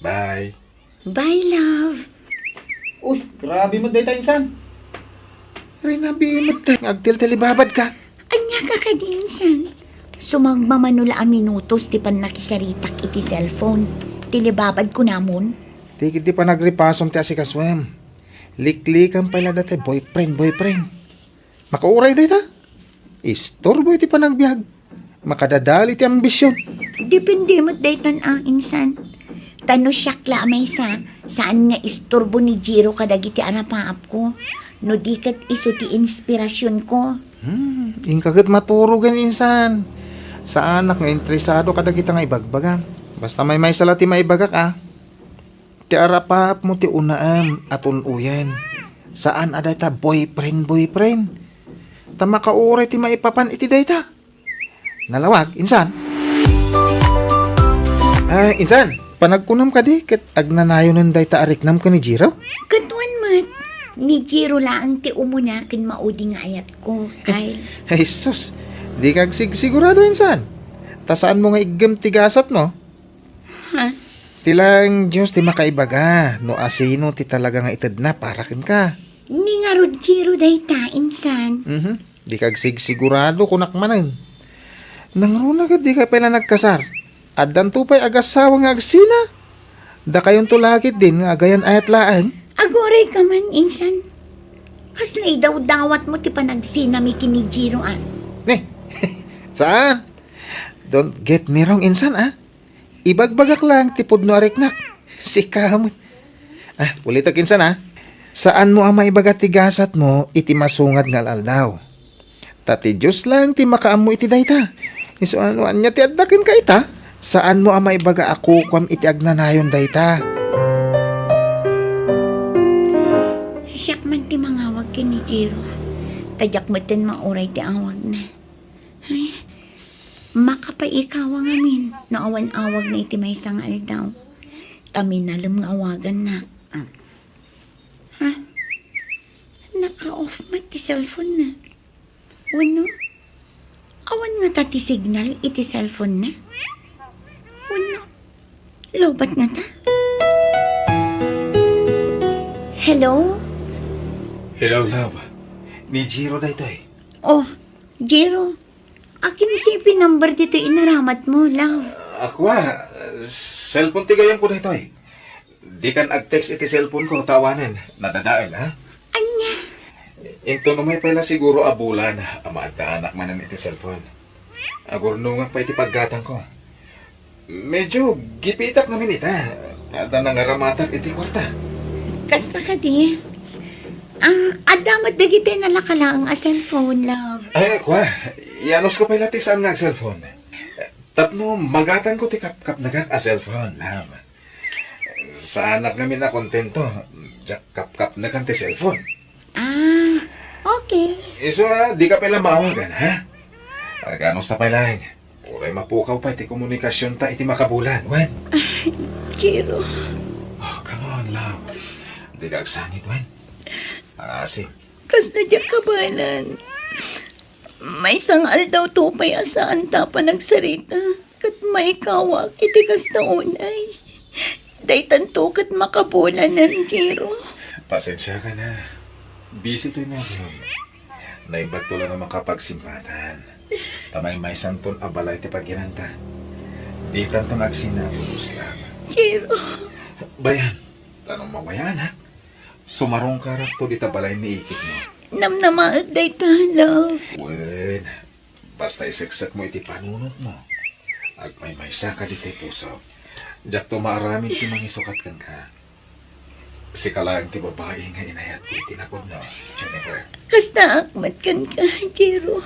Bye. Bye, love. Uy, grabe met dayta, insan. Rinabi met nga agtiltilibabad ka. Ania ka kadi, insan? Sumagmamano la a minutos ti pannakisaritak iti cellphone. Tilibabad kunamon? Ti ketdi panagripasom ti asikasoem. Liklikan pay la dayta boyfriend, boyfriend. Makauray dayta. Isturbo iti panagbiag. Makadadal iti ambision. Depende met daytan a, insan. Ta no siak la a maysa, saan nga isturbo ni Jiro kadagiti arapaapko. No di ket isu ti inspirasionko. Hmm, inka ket maturogen, insan. Saanak nga interesado kadagita nga ibagbagam. Basta maymaysa la ti maibagak, a. Ti arapaapmo ti unaem a tun-oyen. Saan a dayta boyfriend, boyfriend. Ta makauray ti maipapan iti dayta. Nalawag, insan? Ah, insan, panagkunam kadi ket agnanayonen dayta a riknam ken ni Jiro? Ket wen met, ni Jiro laeng ti umuna ken maudi nga ayatko, Kyle. Ay, sus, dika agsigsigurado, insan. Ta saanmo nga iggem ti gasatmo? Ha? Ti laeng Dios ti makaibaga no asino ti talaga nga itedna para kenka. Ni ngarud Jiro dayta, insan. Mhm. Dika agsigsigurado, kunak manen. Nangruna ket dika pay la nagkasar. Addanto pay agasawa nga agsina. Dakayonto la ketdin nga agayan-ayat laeng. Aguray ka man, insan. Kasla idawdawatmo ti panagsinami ken ni Jiro, a. Ne, saan? Don't get me wrong, insan, a. Ibagbagak laeng ti pudno a riknak. Sika met. Ah, ulitek, insan, a. Saanmo a maibaga ti gasatmo iti masungad nga al-aldaw. Ta ti Dios laeng ti makaammo iti dayta. Isu a no ania ti adda kenka ita, saanmo a maibaga a kukuam iti agnanayon dayta. Siak man ti mangawag ken ni Jiro. Ta diak metten mauray ti awagna. Ay, makapaikawa ngamin no awan awagna iti maysa nga aldaw. Ta minalem nga awagannak. Ha? Naka-off met ti cellphone na. Wenno, awan ngata ti signal iti cellphone na? Wenno, lowbat ngata? Hello? Hello, love. Ni Jiro daytoy. Oh, Jiro, akin C P number ditoy inaramatmo, love? Ako, a, cellphone ti gayamko daytoy. Dikan ag-text iti cellphone ko, ta awanen, nadadael, ha? Ania? Inton umay pay la siguro a bulan a maaddaanak manen iti cellphone. Agurnongak pay iti paggatangko. Medyo gipitak ngamin ita. Adda nangaramatak iti kuarta. Kasta kadi? Ah, adda met dagiti nalaka laeng a cellphone, love. Ay, kua, iyanusko pay la ti saan nga ag-cellphone. Tapno magatangko ti kapkapnekak a cellphone, love. Saanak ngamin a kontento. Diak kapkapnekan ti cellphone. Ah, okay. Isu a, dika pay la maawagan, ha? Agano ta pay laeng. Uray mapukaw pay ti komunikasionta iti makabulan, wen? Jiro. Oh, come on, love. Dika agsangit, wen? Asim. Kasla diak kabaelan. Maysa nga aldawto pay a saanta a panagsarita ket maikawak iti kasta unay. Daytanto ket makabulanen, Jiro. Pasensiaka na. Busy toy nobiom. Naimbagto la a makapagsimbatan. Ta maymaysanton a balay ti pagyananta. Ditanton agsina a pulos lang. Jiro. Bayan, ta no mawayaanak, sumarungkarakto dita balay ni ikitmo. Namnamaek dayta, love. Wen, basta iseksekmo iti panunotmo. Agmaymaysaka ditoy puso. Diakto maaramid ti mangisukat kenka. Sika laeng ti babai nga inayatko iti napudno, Jennifer. Kastaak met kenka, Jiro.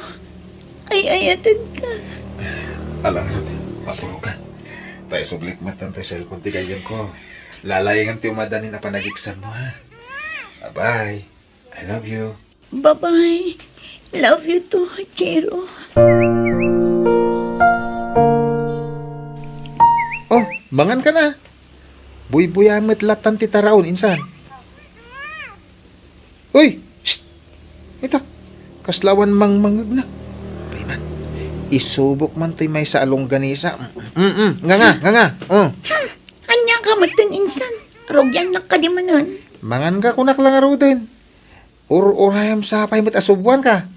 Ay-ayatenka. Ala ngarud, maturokan. Ta isublik met daytoy cellphone ti gayyemko. Lalaingem ti umadanin a panagiksanmo, ha? Bye-bye. I love you. Bye-bye. Love you too, Jiro. Oh, mangan ka na. Buybuya met latan ti taraon, insan. Uy! Shh! Ita, kasla awan mangmangngegna. Payman, isubok man toy maysa a longganisa. Mm-mm, nga nga, nga nga. Oh. Hmm, ania ka metten, insan? Rugiannak kadi manen? Mangan ka, kunak la ngaruden. Ur-urayam sa pay met a subuan ka.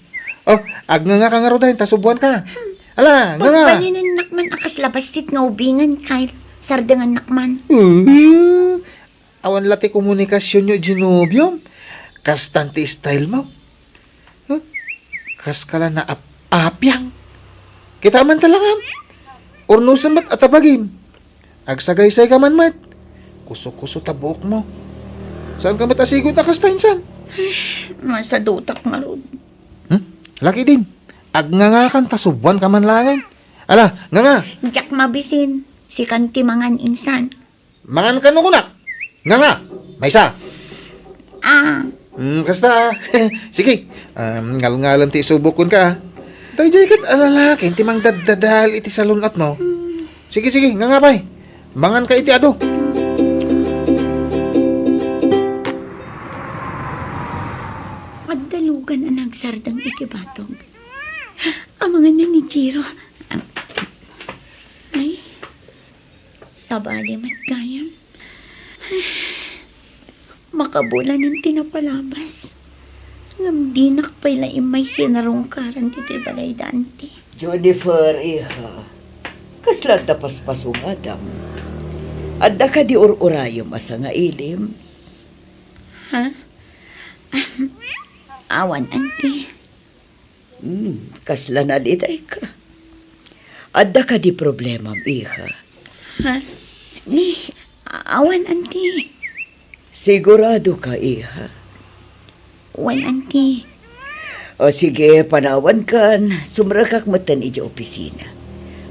Oh, agnga nga ka ngaruden, ta subuan ka. Hmm. Ala, nga nga. Pagbalinennak man a kasla bassit nga ubingen, Kyle. Sardengannak man. Uh, awan la ti komunikasionyo iti nobiom. Kastan ti style mo. Huh? Kas ka la naap-apiang. Kita man talakam. Urnosem met a tabagim. Agsagaysay ka man met. Kuso-kuso ta buokmo. Saan ka met a sigot a kasta, insan? Masadutak ngarud. Hmm? Laki din. Agngangakan ta subuan ka man laengen. Ala, nganga. Diak mabisin. Sikan ti mangan, insan. Mangan kano kunak. Nganga. Maysa. Ah. Hmm, kasta, ah. Sige. Um, ngalngalem ti isubok kenka, ah. Daydiay ket a lalaki ti mangdaddadael iti salun-atmo. Sige, sige, nganga pay. Mangan ka iti adu. Adda lugan a nagsardeng iti batog. Amangan na ni Jiro. Ay, sabali met gayam. Makabulanen ti napalabas. Ngem dinak pay la immay sinarungkaran ditoy balay da anti. Jennifer, iha. Kasla adda paspasungadam? Adda kadi ur-urayem a sangailim? Ha? Awan, anti. Hmm, kasla nalitayka. Adda kadi problemam, iha? Ha? Ni, awan, anti. Sigurado ka, iha? Wen, anti. O sige, panawankan. Sumrekak metten idiay opisina.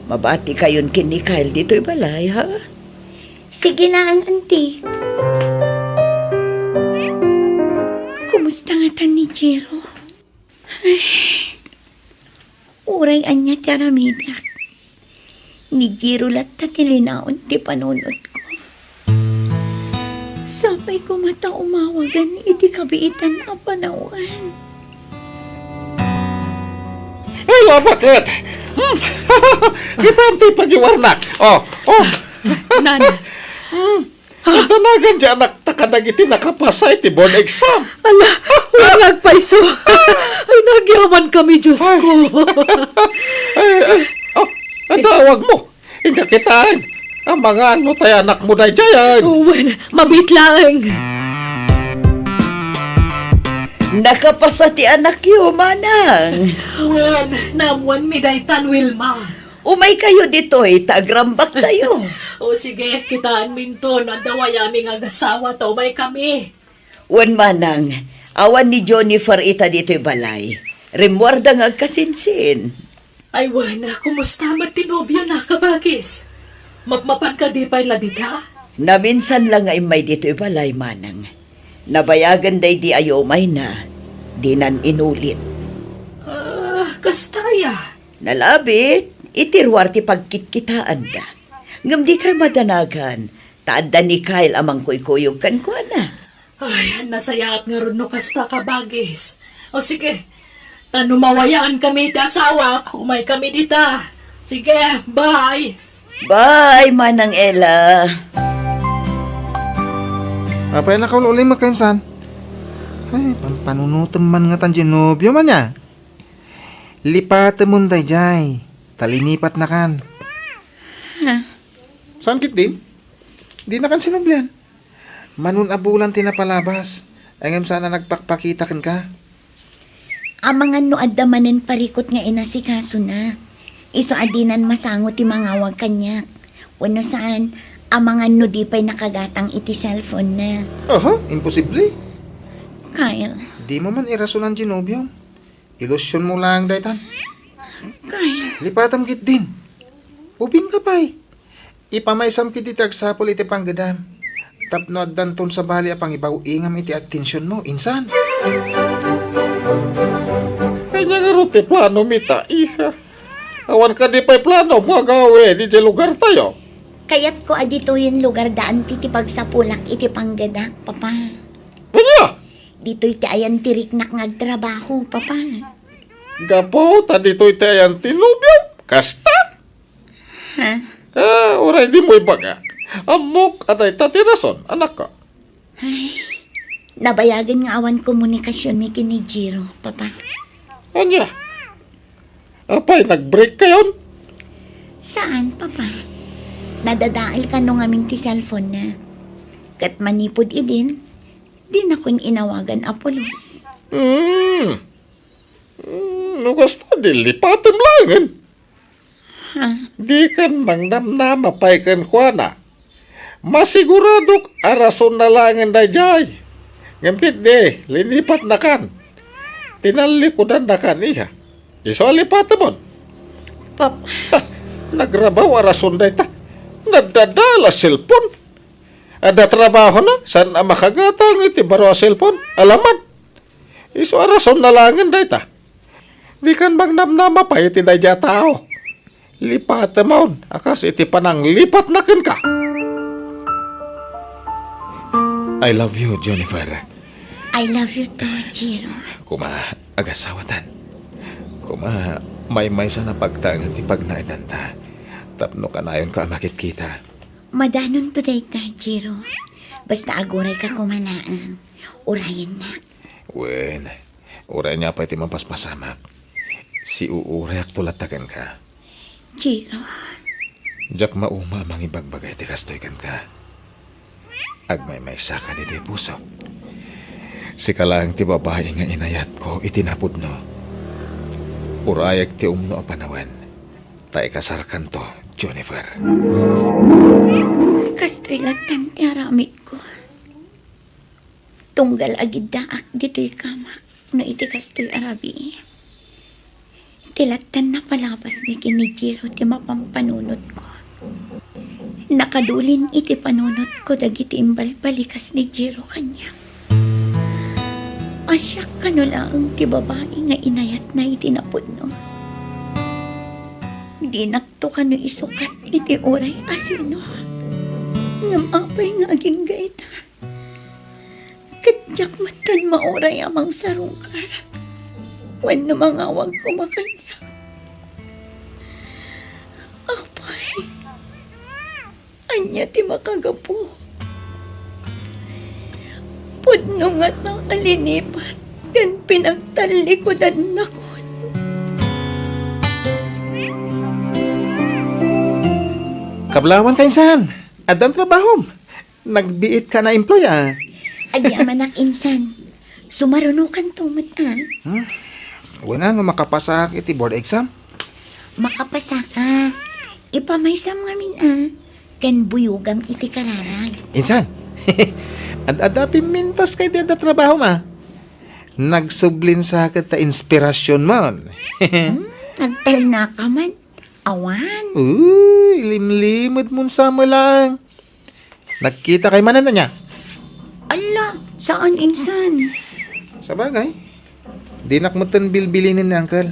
Mabati kayon ken ni Kyle ditoy balay, ha? Sige laeng, anti. Kumusta ngatan ni Jiro? Ay, uray ania ti aramidak, ni Jiro latta ti linaon ti panunotko. Sapay koma ta umawagan iti kabiitan a panawen. Ay, labaket! Hmm. Kitam ti pagiwarnak. Oh, oh. Nana. Hmm. Adda nagan ti anakta kadagiti nakapasa iti board exam. Ala, wen nga agpayso. Ay, nagyaman kami, Diyos ko. Ay, ay, oh, adda awagmo. Inka kitaen. Amangan no tay anakmo daydiay. Oh, wen, mabiit laeng. Nakapasa ti anakyo, manang. Wen, naammoanmi daytan, Wilma. Umaykayo ditoy, ta agrambaktayo. O sige, kitaenminto no adda wayami nga agasawa ta umaykami. Wen manang, awan ni Jennifer ita ditoy balay. Rimmuarda nga agkasinsin. Ay wen, kumusta met ti nobiona, kabagis? Mapmapan kadi pay la dita? Naminsan la nga immay ditoy balay, manang. Nabayagen daydi a umayna, dinan inulit. Ah, kasta aya? Nalabit, iti ruar ti pagkitkitaanda. Ngem dikay madanagan, ta adda ni Kyle a mangkuykuyog kenkuana. Ay, nasayaat ngarud no kasta, kabagis. O sige, ta no mawayaan kami ti asawak, umay kami dita. Sige, bye. Bye, Manang Ella. Apay, nakaul-ulim ka, insan? Ay, pampanunotem man ngatan ti nobio man ya. Lipatemon daydiay, ta linipatnakan. Ha? Saan ketdin? Dinakan sinublian. Mano a bulan ti napalabas, ngem saan a nagpakpakita kenka. Amangan no adda manen parikut nga inasikasona. Isu a dinan masango ti mangawag kaniak. Wenno saan, amangan no di pay nakagatang iti cellphone-na. Aha, imposible. Kyle. Dimo man irasonan ti nobiom. Ilusionmo laeng daytan. Kyle. Lipatam ketdin. Ubingka pay. Ipamaysam ketdi ti agsapul iti panggedam. Tapno addanton sabali a pangibaw-ingam iti atensionmo, insan. Ania ngarud ti planom ita, iha? Awan kadi pay planom nga agawid idiay lugartayo? Kayatko a ditoyen lugarda anti ti pagsapulak iti panggedak, Papa. Ania? Ditoy ti ayan ti riknak nga agtrabaho, Papa. Gapu ta ditoy ti ayan ti nobiom? Kasta? Ha? Ah, uray dimo ibaga. Ammok a dayta ti rason, anakko. Ay, nabayagen nga awan komunikasionmi ken ni Jiro, Papa. Ania? Apay, nag-break kayon? Saan, Papa. Nadadael kano ngamin ti cellphone-na. Ket manipud idin, dinakon inawagan a pulos. Hmm. Hmm, no kasta, di lipatem laengen. Ha? Dikan mangnamnama pay kenkuana. Masiguradok a rasonna laengen daydiay. Ngem ketdi, linipatnakan. Tinallikudannakan, iha. Isu a lipatemon. Pap- Ha, nagrabaw a rason dayta. Nadadael a cellphone. Adda trabahona, saan a makagatang iti baro a cellphone. Alaman. Isu a rasonna laengen dayta. Dikan mangnamnama pay iti daydiay a tao. Lipatemon a kas iti pananglipatna kenka. I love you, Jennifer. I love you too, Jiro. Koma, agasawatan. Koma, maymaysan a pagtaengen ti pagnaedanta. Tapno kanayonka a makitkita. Madanonto dayta, Jiro. Basta agurayka koma laeng. Urayennak. Wen, uray ania pay ti mapaspasamak, siuurayakto latta kenka. Jiro. Diak mauma a mangibagbaga iti kastoy kenka. Agmaymaysaka ditoy pusok. Sika laeng ti babai nga inayatko iti napudno. Urayek ti umno a panawen, ta ikasarkanto, Jennifer. Kastoy lattan ti aramidko. Tunggal agiddaak ditoy kamak no iti kastoy a rabii. Ti lattan napalabasmi ken ni Jiro ti mapampanunotko. Nakadulin iti panunotko dagiti imbalbalikas ni Jiro kaniak. A siak kano laeng ti babai nga inayatna iti napudno. Dinakto kano isukat iti uray a sino. Ngem apay nga agingga ita? Ket diak met kan mauray a mangsarungkar wenno mangawag koma kaniak. Apay, ania ti makagapu? Pudno ngata a linipat ken pinagtallikudannakon. Kablawan ka, insan. Addan trabahom. Nagbiit ka na employ, a. Adi a manak, insan. Sumarunokanto met, a. Hmm? Wen a, no makapasaak iti board exam? Makapasaka. Ipamaysam ngamin, a. Ken buyogam iti kararag. Insan, ad-adda pimmintas kay di adda trabahom, a. Nagsublin sa ket ta inspirasionmon. Hmm? Agtalnaka man. Awan. Uy, limlimedmon sa met laeng. Nagkita kay manen ania? Alla, saan insan. Sabagay, dinak metten bilbilinen ni Uncle.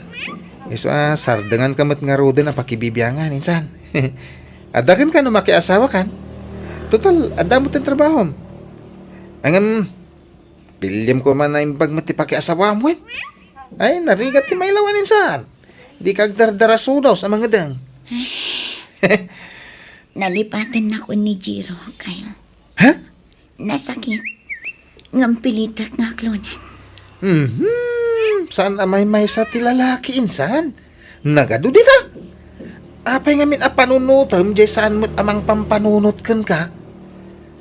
Isu a, sardenganka met ngaruden a pakibibiangan, insan. Adda kenka no makiasawakan. Total, adda metten trabahom. Ngem, piliem koma naimbag met ti pakiasawam, wen? Ay, narigat ti mailawan, insan. Dika agdardarasudaw sa mangedeng. Nalipatennakon ni Jiro, Kyle. Ha? Nasakit. Ngem pilitek nga aklonen. Mhm. Saan a maymaysa ti lalaki, insan? Nagadu dita? Apay ngamin a panunutem jay saan met a mangpampanunot kenka?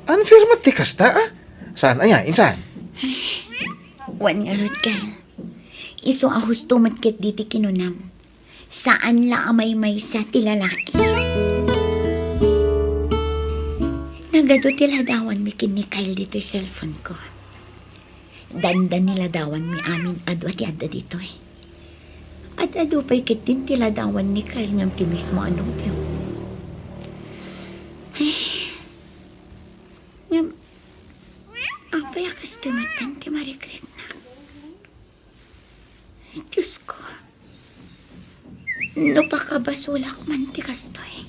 Unfair met ti kasta, a? Saan aya, insan? Wen ngarud, Kyle. Isu a husto met ketdi ti kinunam. Saan la a maymaysa ti lalaki. Nagadu ti ladawanmi ken ni Kyle ditoy cellphone ko. Dandan ni ladawanmi amin a dua ti adda ditoy. Ad-adu pay ketdin ti ladawan ni Kyle ngem ti mismo a nobio. Ay. Ngem, apay a kastoy metten ti marikriknak? Diosko, no pakabasolak man ti kastoy,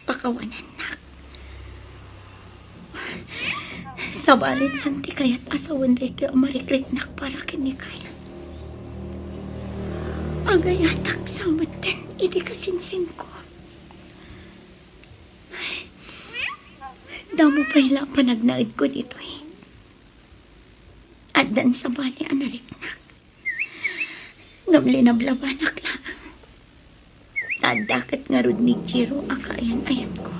pakawanennak. Sabalin saan ti kayat a sawen daytoy a marikriknak para ken ni Kyle. Agayatak sa metten iti kasinsinko. Damo pay la a panagnaedko ditoy. Addan sabali a nariknak. Ngem linablabanak laeng. Ta adda ket ngarud ni Jiro a kaayan-ayatko.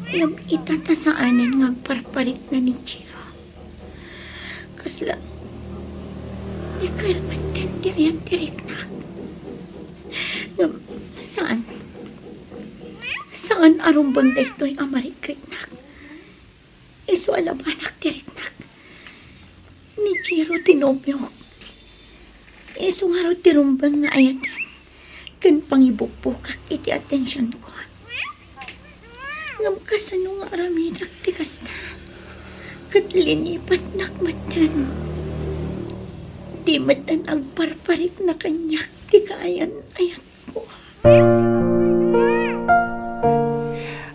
Ngem ita ta saanen nga agparparikna ni Jiro. Kasla, ni Kyle metten ti ayan ti riknak. Ngem saan. Saan a rumbeng daytoy a marikriknak. Isu a labanak ti riknak. Ni Jiro ti nobiok. Isu ngarud ti rumbeng nga ayaten ken pangibukbukak iti atensionko. Ngem kasano nga aramidak ti kasta? Ket linipatnak metten. Di metten agparparikna kaniak ti kaayan-ayatko.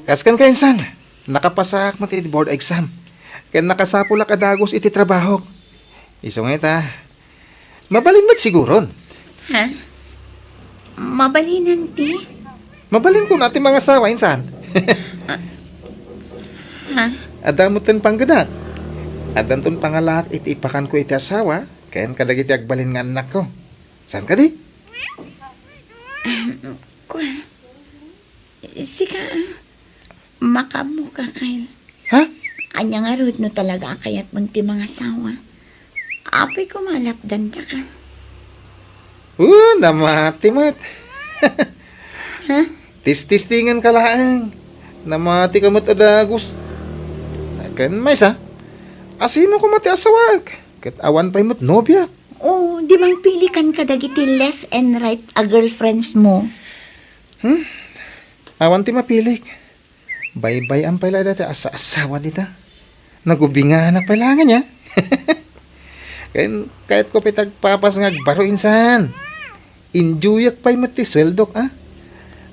Kas kenka, insan, nakapasaak met iti board exam. Ken nakasapulak a dagus iti trabahok. Isu nga ita, mabalin met siguron. Ha? Mabalinan ti? Mabalin kuna ti mangasawa, insan. Ha? Adda metten panggedak. Addanton pangalaak iti ipakanko iti asawa, ken kadagiti agbalin nga annakko. Saan kadi? Ahem, kua, sika, a, makaammoka, Kyle. Ha? Ania ngarud no talaga a kayatmon ti mangasawa? Apay koma a lapdandaka. Uh, namati met. Ha? Tististingenka laeng. Namatika met a dagus. Ken maysa, asino koma ti asawaek? Ket awan pay met nobiak. Oh, di mangpilikan kadagiti left and right a girlfriends mo? Hmm? Awan ti mapilik. Baybay-am pay la dayta a asawa dita. Nagubinganak pay la nga nia. Ken kayatko pay ti agpapas nga agbaro, insan. Enjoyak pay met ti sueldok, a?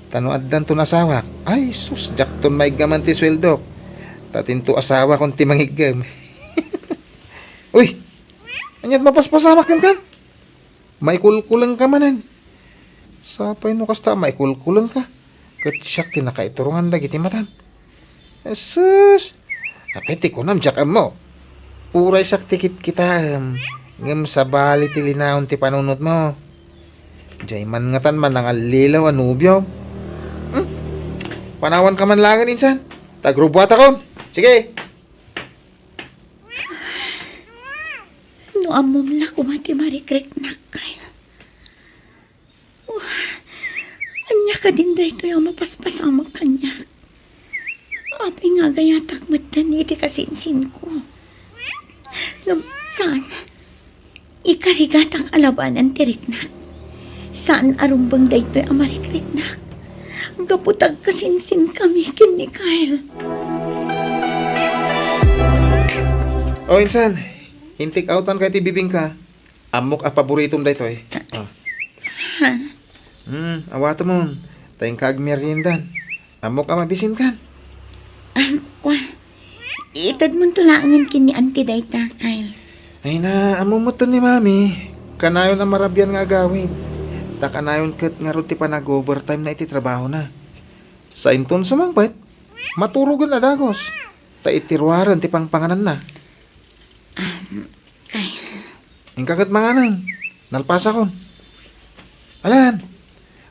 Ta no addanton asawak, ay sus, diakton maiggaman ti sueldok. Ta tinto asawakon ti mangiggem. Uy, ania't mapaspasamak kenka? Maikulkulengka manen. Sapay no kasta, maikulkulengka. Ket siak ti nakaiturongan dagiti matam. Sus! Apay ti kunam, diak ammo. Uray siak ti kitkitaem, ngem sabali ti linaon ti panunotmo. Diay man ngatan manangallilaw a nobiom. Hmm? Panawanka man laengen, insan. Ta agrubuatakon. Sige. No ammom la koma ti marikriknak, Kyle. Oh, ania kadin daytoy a mapaspasamak kaniak? Apay nga agayatak metten iti kasinsinko? Ngem saan, ikarigatak a labanan ti riknak. Saan a rumbeng daytoy a marikriknak. Gapu ta agkasinsinkami ken ni Kyle. O, insan, intik awtan kay ti bibingka. Ammok a paboritom daytoy. O. Ha? Hmm, awatemon. Ta inka agmeriendan. Ammok a mabisinkan. Ah, kwa. Itedmonto laengen ken ni Auntie dayta, Kyle. Ay na, ammo metten ni Mami. Kanayon a marabian nga agawid. Ta kanayon ket ngarud ti panag-overtime na iti trabahona. Sainton sumangpet, maturogen a dagus. Ta iti ruaren ti pangpangananna. Um, Kyle. Inka ket manganen. Nalpasakon. Alan,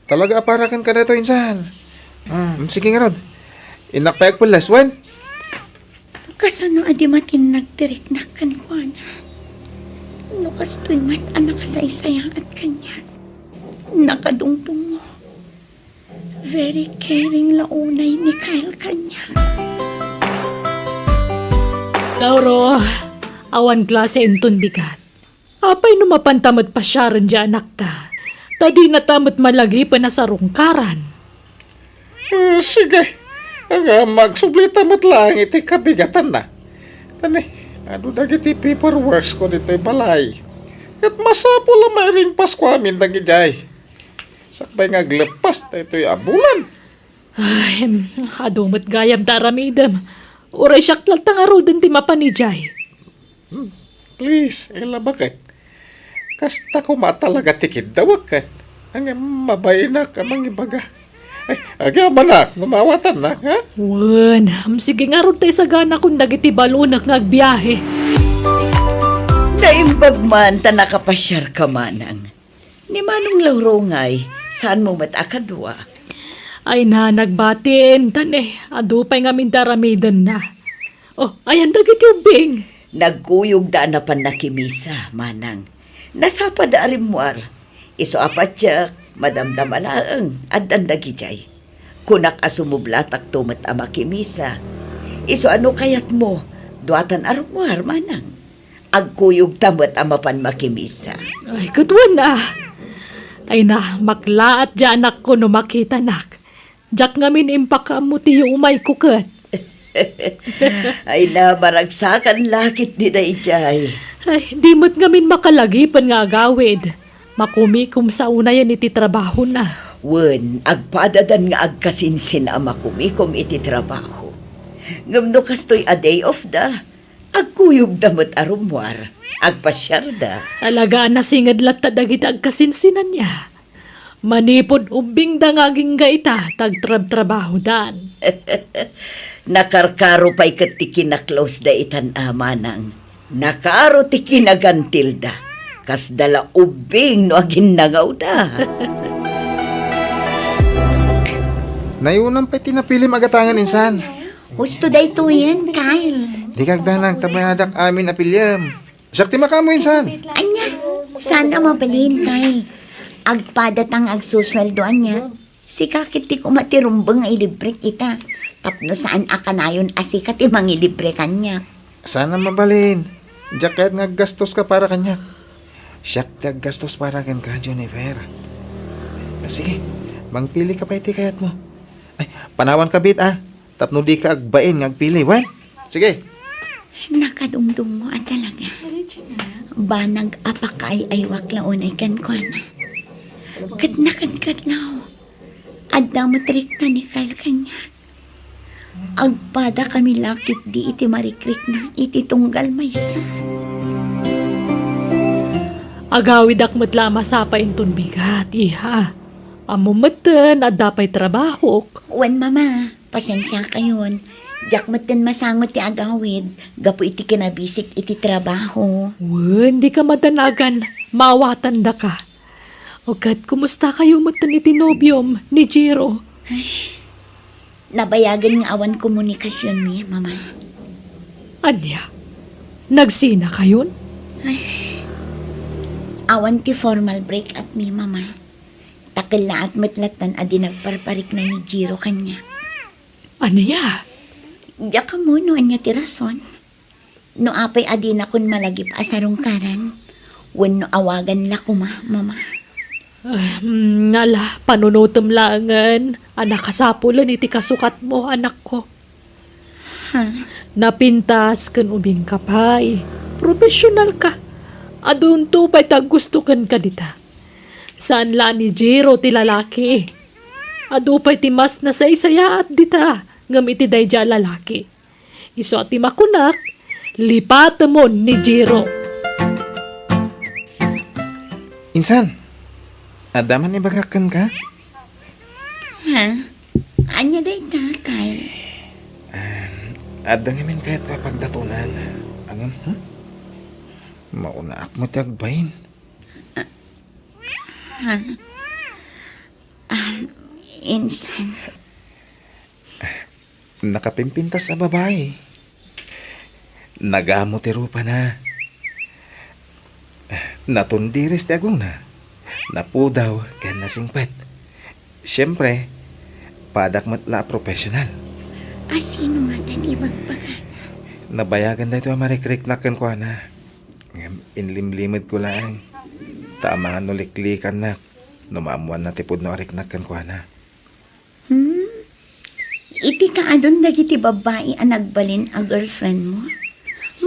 talaga a para kenka daytoy, insan. Mm, sige ngarud. Innak pay agpelles, wen? Kasano a di matinnag ti riknak kenkuana? No kastoy met a nakasaysayaat kaniak, nakadungdungngo. Very caring la unay ni Kyle kaniak. Lauro, awan klase inton bigat. Apay no mapanta met pasiaren ti anakta? Ta dinata met malagipen a sarungkaran. Eh, sige. Aga, magsublita met laeng iti kabigatanna. Tani, adu dagiti paperworks ko ditoy balay. Ket masapul a mairing Pasko amin dagidiay. Sakbay nga aglepas daytoy a bulan. Ay, adu met gayam ta aramidem. Uray siak latta ngaruden ti mapan idiay. Hmm, please, Ella, baket. Kasta koma talaga ti kiddawek ket. Ngem mabainak a mangibaga. Ay, agyamanak, no maawatannak, ha? Wen, am, sige ngarud ta isaganakon dagiti balonek nga agbiahe. Naimbag man ta nakapasiarka, manang. Ni Manong Lauro ngay, saanmo met a kadua? Ay na, nagbatin, tan, eh, adu pay ngamin ti aramidenna. Oh, ayan dagiti ubbing. Nagkuyogda a napan nakimisa, manang. Nasapada a rimmuar. Isu a patiek, madamdama laeng, addan dagidiay. Kunak a sumublatakto met a makimisa. Isu a no kayatmo, duatan a rummuar, manang. Agkuyogta met a mapan makimisa. Ay, ket wen a. Ay na, maklaat ti anakko no makitanak. Diak ngamin impakaammo ti yuumayko ket. Ay na, maragsakan la ketdi daydiay. Ay, di met ngamin makalagipen nga agawid. Makumikom sa unayen iti trabahona. Wen, agpadadan nga agkasinsin a makumikom iti trabaho. Ngem no kastoy a day off da, agkuyogda met a rummuar, agpasiarda. Talaga a nasinged latta dagiti agkasinsinanna. Manipud ubbingda nga agingga ita, ta agtrabtrabahodan. Nakarkaro pay ket ti kinaklosda itan a, manang. Nakaro ti kinagantilda. Kasda la ubbing no aginnangawda. Nayunam pay ti napilim a gatangen, insan. Husto daytoyen, Kyle. Dika agdanag, ta bayadak amin a piliem. Siak ti makaammo, insan. Ania? Saan a mabalin, Kyle? Agpadata nga agsusueldo ania? Sika ket ti koma ti rumbeng nga ilibrek ita. Tapno saan a kanayon a sika ti mangilibre kaniak. Saan a mabalin. Diak kayat nga aggastoska para kaniak. Siak ti aggastos para kenka, Jennifer. Ah, sige, mangpilika pay ti kayatmo. Ay, panawanka bit, ah. Tapno dika agbain nga agpili, wen? Sige. Nakadungdungngo a talaga. Banag a pakaay-aywak la unay kenkuana. Ket nakadkadlaw, adda met rikna ni Kyle kaniak. Agpadakami la ketdi iti marikrikna iti tunggal maysa. Agawidak met la a masapa inton bigat, iha. Ammom metten, adda pay trabahok. Wen, Mama. Pasensiakayon. Diak metten masango ti agawid gapu iti kinabisik iti trabaho. Wen, dika madanagan, maawatandaka. O ket, kumustakayo metten iti nobiom, ni Jiro? Ay, nabayagen nga awan komunikasionmi, Mama. Ania? Nagsinakayon? Ay, awan ti formal break-up mi, Mama. Ta kellaat met lattan a di nagparparikna ni Jiro kaniak. Ania? Diak ammo no ania ti rason. No apay a dinakon malagip a sarungkaran, wenno awagan la koma, Mama. Ah, mm, ala, panunotem laengen a nakasapulen iti kasukatmo, anakko. Ha? Napintas ken ubingka pay. Professional ka. Adunto pay ti aggusto kenka dita. Saan la ni Jiro ti lalaki. Adu pay ti mas nasaysayaat dita ngem iti daydiay a lalaki. Isu a ti makunak, lipatemon ni Jiro. Insan, adda man ibagak kenka? Ha? Ania dayta, Kyle? Adda ngamin kayatko a pagdatonan. Ngem, hmm? Maunaak met ti agbain. Ha? Ah, insan. Nakapimpintas a babai. Nagamo ti rupana. Natundiris ti agongna. Napudaw ken nasingpet. Siempre, padak met la a professional. A sino ngata ti ibagbagana? Nabayagan daytoy a marikriknak kenkuana. Ngem inlimlimedko laeng. Ta amangan no liklikannak no maammoanna ti pudno a riknak kenkuana. Hmm? Iti kaadun dagiti babbai a nagbalin a girlfriend mo?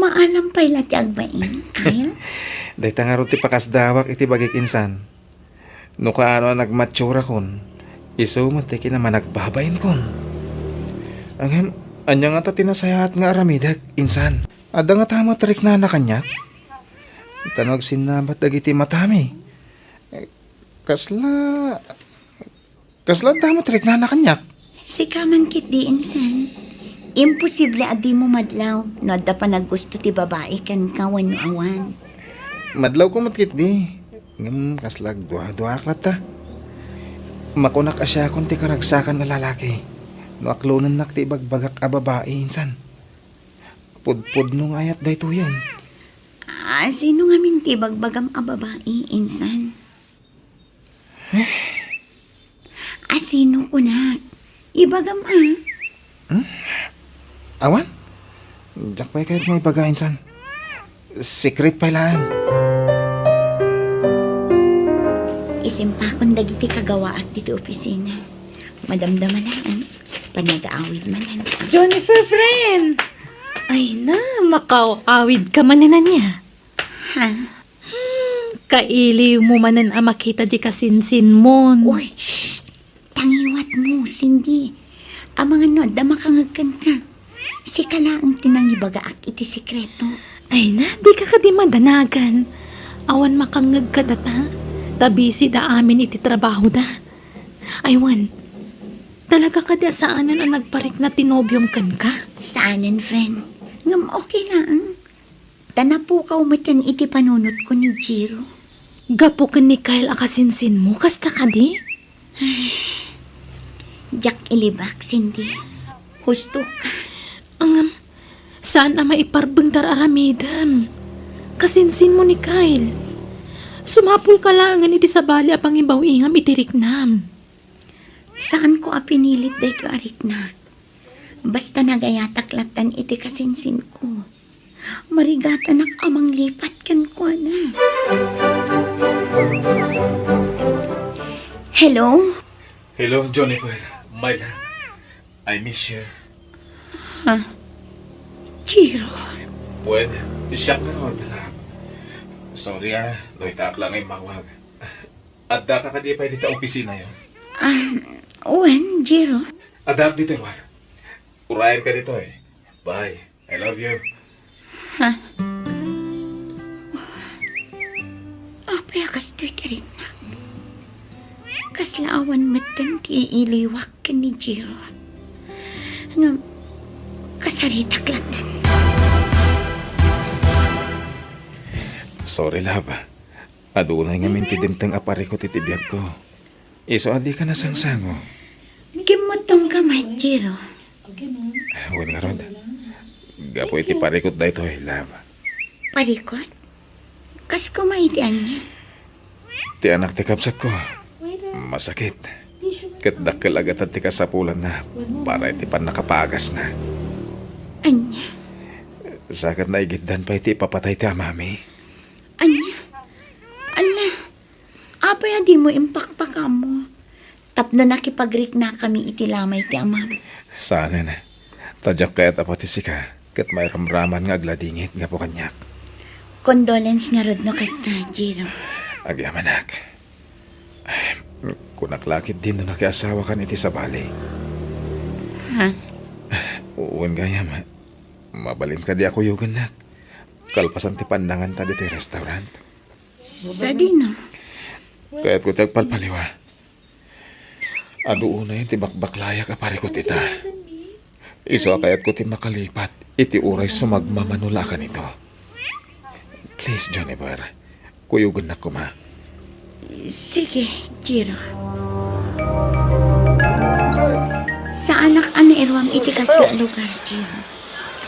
Maalam pay la ti agbain, Kyle? Dayta ngarud ti pakasdawak iti bagik insan. No kaano a nagmatsurakon, isu met ti kinamanagbabain kon. Ngem, ania ngata ti nasayaat nga aramidek, insan? Adda ngata met riknana kaniak? Ta no agsinnabat dagiti matami, kasla, kasla adda met riknana kaniak? Sika man ketdi, insan. Imposible a dimo madlaw no adda panaggusto ti babai kenka wenno awan. Madlawko met ketdi. Ngem kasla agduaduaak latta. Makunak a siakon ti karagsakan a lalaki no aklonennak ti ibagbagak a babai, insan. Pudpudno nga ayat daytoyen. A sino ngamin ti ibagbagam a babai, insan? A sino kunak? Ibagam a. Hmm? Awan? Diak pay kayat nga ibaga, insan. Secret pay laeng. Isimpakon dagiti kagawaak ditoy opisina. Madamdama laeng. Panagaawid manen. Jennifer, friend! Ay na, makaawid ka manen ania? Ha? Hmm, kailiw mo manen a makita di kasinsinmon. Uy, shh! Tangiwat mo, Cindy. Amangan no adda makangeg kenka. Sika laeng ti nangibagaak iti sekreto. Ay na, di ka kadi madanagan. Awan makangeg kadata. Ta busy da amin iti trabaho da. Ay wen, talaga kadi a saanen a nagparikna ti nobiom kenka? Saanen, friend. Ngem okay laeng. Ta napukaw meten iti panunotko ni Jiro. Gapu ken ni Kyle a kasinsinmo, kasta kadi? Diak ilibak, Cindy. Husto ka. Ngem, saan a maiparbeng ti ar-aramidem. Kasinsinmo ni Kyle. Sumapul ka laengen iti sabali a pangibaw-ingam iti riknam. Saanko a pinilit daytoy a riknak. Basta nagayatak lattan iti kasinsinko. Marigatanak a manglipat kenkuana. Hello? Hello, Jennifer. My love, I miss you. Ha? Jiro? Wen, siak ngarud, love. Sorry, ah, no itaak la nga immawag. Addaka kadi pay dita opisinayo? Ah, wen, Jiro. Addaak ditoy, Wan. Urayen ka ditoy. Bye. I love you. Ha? Apay a kastoy ti riknak? Kasla awan metten ti iiliwak ken ni Jiro. Ngem, kasaritak lattan. Sorry, love. Adunay ngamin ti dimteng a parikut iti biagko. Isu a dika nasangsango. Kimmutongka met, Jiro. Wen ngarud. Gapu iti parikut daytoy, love. Parikut? Kas koma iti ania? Ti anak ti kabsatko. Masakit. Ket dakkel a gatad ti kasapulanna para iti pannakapagasna. Ania? Sa ket naigiddan pay ti ipapatay ti amami. Ania? Ala, apay a dimo impakpakamo tapno nakipagriknakami iti lamay ti amam? Saanen. Ta diak kayat a pati sika. Ket mairamraman nga agladingit gapu kaniak. Condolence ngarud no kasta, Jiro. Agyamanak. Kunak la ketdin no nakiasawakan iti sabali. Ha? Wen gayam, mabalin kadi a kuyogennak kalpasan ti pannanganta ditoy restaurant? Sadino? Kayatko ti agpalpaliwa. Adu unay ti bakbaklayak a parikut ita. Isu a kayatko ti makalipat iti uray sumagmamano la a kanito. Please, Juniper, kuyogennak koma. Sige, Jiro. Saanak a nairuam iti kastoy a lugar, Jiro.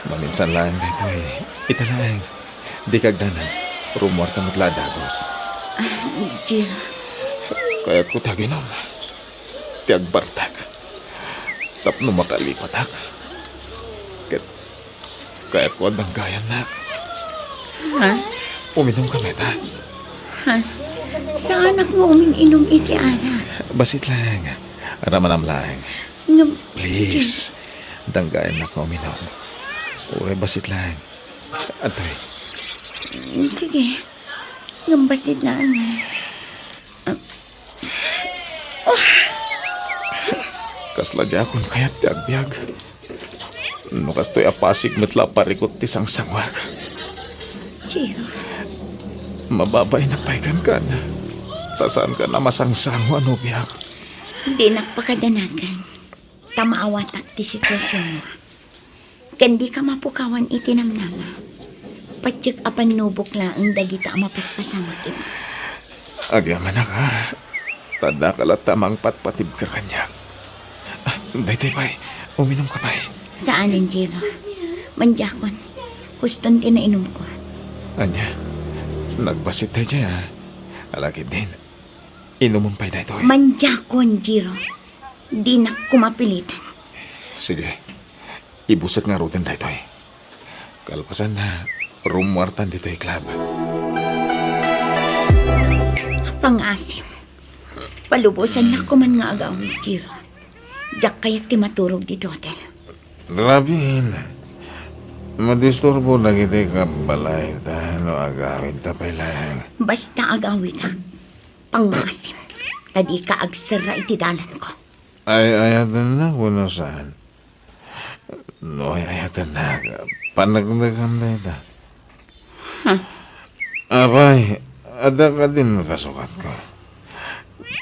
Maminsan laeng daytoy. Ita laeng. Dika agdanag. Rummuarta met la a dagus. Ah, Jiro. Kayatko ti aginom. Ti agbartak. Tapno makalipatak. Ket kayatko a danggayannak. Ha? Uminumka met, ha? Ha? Saanak nga umin-inum iti arak. Bassit laeng. Ramanam laeng. Ngem, Please. Danggayannak nga uminum. Uray bassit laeng. Adtoy. Mm, sige. Ngem bassit laeng. Ah. Oh. Kasla diakon kayat ti agbiag. No kastoy a pasig met la a parikut ti sangsangoak. Jiro. Mababainak pay kenka. Ta saanka a masangsango a nobiak. Dinak pakadanagan. Ta maawatak ti situasionmo. Ken dika mapukawan iti namnama. Patiek a pannubok laeng dagita a mapaspasamak ita. Agyamanak, a. Ta daka latta a mangpatpatibka kaniak. Ah, daytoy pay, uminumka pay. Saanen, Jiro. Mandiakon. Huston ti nainumko. Ania? Nagbassit daydiay, a. Ala ketdin. Inumem pay daytoy. Mandiakon, Jiro. Dinak koma pilitan. Sige. Ibusek ngaruden daytoy. Kalpasanna, rummuartan ditoy club. Pangaasim. Palubosannak koman nga agawid, Jiro. Diak kayat ti maturog ditoy hotel. Robin, madisturbo dagiti kabbalayta no agawidta pay laeng. Basta agawidak. Pangaasim. Ta dika agserra iti dalanko. Ay-ayatennak wenno saan? No ay-ayatennak, paneknekem dayta. Huh? Apay, adda kadin kasukatko.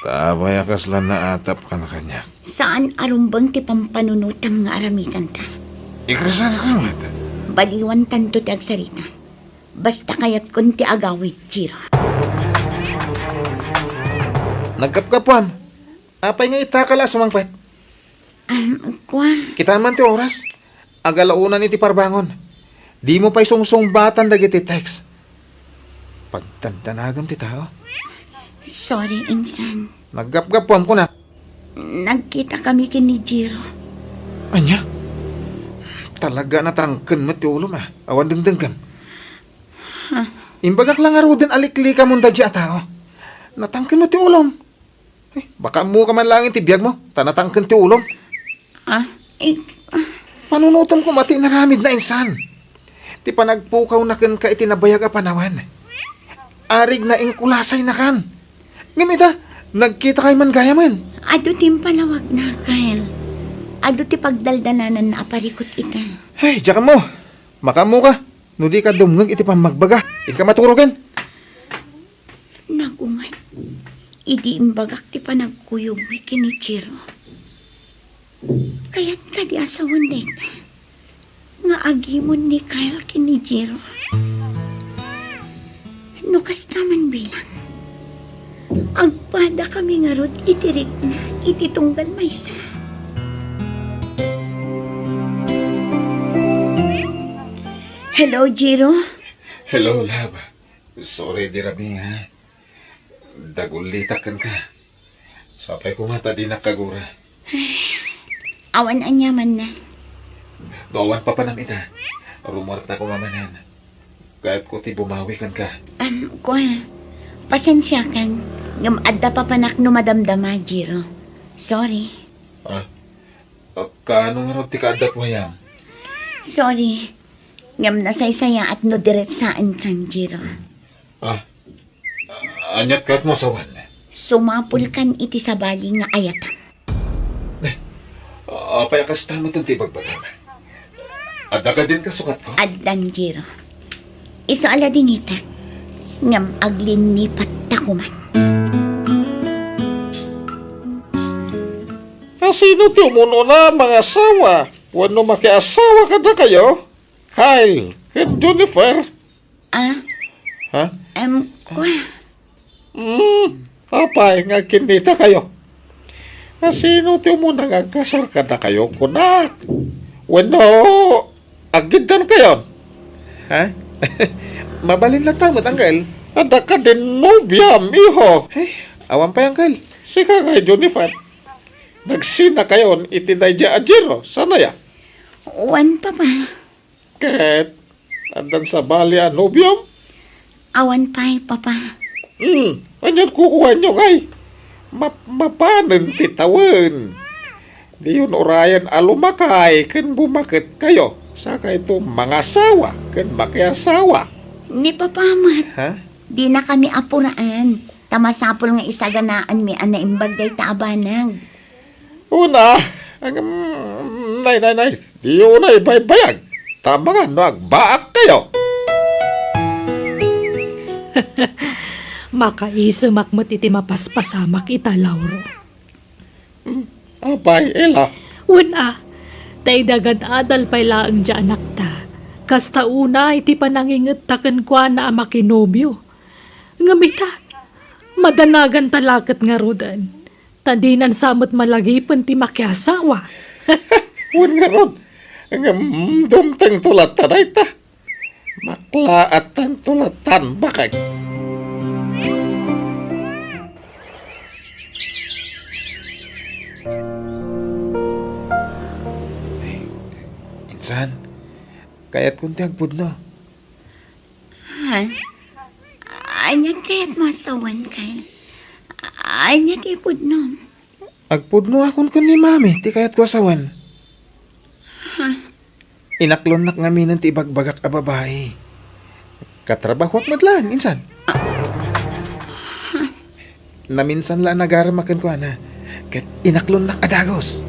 Ta apay a kasla naatapkan kaniak? Saan a rumbeng ti pampanunotem nga aramidenta. Ikasalka met. Baliwantanto ti agsarita. Basta kayatkon ti agawid, Jiro. Naggapgapuam. Apay nga itaka la a sumangpet? Am, kua. Kitam man ti oras. Agalaonan iti parbangon. Dimo pay sungsungbatan dagiti text. Pagdandanagem ti tao. Sorry, insan. Naggapgapuam, kunak. Nagkitakami ken ni Jiro. Ania? Talaga a natangken met ti ulom, a. Awan dengdengngem. Huh? Imbagak la ngaruden a liklikamon daydiay a tao. Natangken met ti ulom. Eh, baka ammoka man laeng ti biagmo, ta natangken ti ulom. Ah, eh, ah. Panunotem koma ti inaramidna, insan. Ti panagpukawna kenka iti nabayag a panawen. Arig na inkulasaynakan. Ngem ita, nagkitakay man gayamen. Adu ti impalawagna, Kyle. Adu ti pagdaldalananna a parikut ita. Ay, diak ammo. Makaammoka. No dika dumngeg iti pammagbaga, inka maturogen. Nagunget idi imbagak ti panagkuyogmi ken ni Jiro. Kayat kadi a sawen dayta nga agimon ni Kyle ken ni Jiro? No kasta man bilang, agpadakami ngarud iti rikna iti tunggal maysa. Hello, Jiro. Hello, love. Sorry, di rabii, ha? Dagullitak kenka. Sapay koma ta dinak kagura. Awan aniamanna. No awan papanam ita, rummuarta koma manen. Kayatko ti bumawi kenka. Am, kua, pasensiakan, ngem adda papanak no madamdama, Jiro. Sorry. Ah? Ah, kaano ngarud ti kaadda ti wayam? Sorry. Ngem nasaysayaat no diretsaenkan, Jiro. Ah, aniat kayatmo a sawen? Sumapulkan iti sabali nga ayatam. Eh, apay a kasta met ti ibagbagam? Adda kadin kasukatko? Addan, Jiro. Isu a ladingitek, ngem aglinnipatta koman. Asino ti umun-una a mangasawa wenno makiasawa kadakayo? Kyle ken Jennifer? Ah? Ha? Em, kua. Hmm, apay nga agkinnitakayo? Asino ti umuna nga agkasar kadakayo, kunak? Wenno, aggiddankayon? Ha? Mabalin latta met, Uncle. Adda kadin nobiam, iho. Eh, awan pay, Uncle. Sika ngay, Jennifer. Nagsinakayon iti daydiay a Jiro, saan aya? Wen, Papa. Ket, addan sabali a nobiom? Awan pay, Papa. Hmm, anian kukuanyo ngay? Map-, mapanen ti tawen. Diyon urayen a lumakay ken bumaketkayo, sakayto mangasawa ken makiasawa. Ni Papa met, ha? Dinakami apuraen, ta masapul nga isaganaanmi a naimbag dayta a banag. Una, ang, mm, nay, nay, nay, diyo unay baybayag. Ta amangan no agbaakkayo. Makaisumak met iti mapaspasamak ita, Lauro. Mm, apay, Ella? Wen a, ta idi agad-adal pay laeng ti anakta, kasta unay ti panangingetta kenkuana a makinobio. Ngem ita, madanaganta la ket ngaruden. Ta dinan sa met malagipen ti makiasawa. Wen ngarud, ngem dumtengto latta dayta. Maklaattanto lattan bakek. Insan, kayatkon ti agpudno. Ha? Ania kayatmo a sawen, Kyle? Ania ti pudnom? Agpudnoakon ken ni Mami ti kayatko a sawen. Ha? Inaklonnak ngaminen ti ibagbagak a babai. Katrabahoak met laeng, insan. Naminsan la a nagarammak kenkuana, ket inaklonnak a dagus.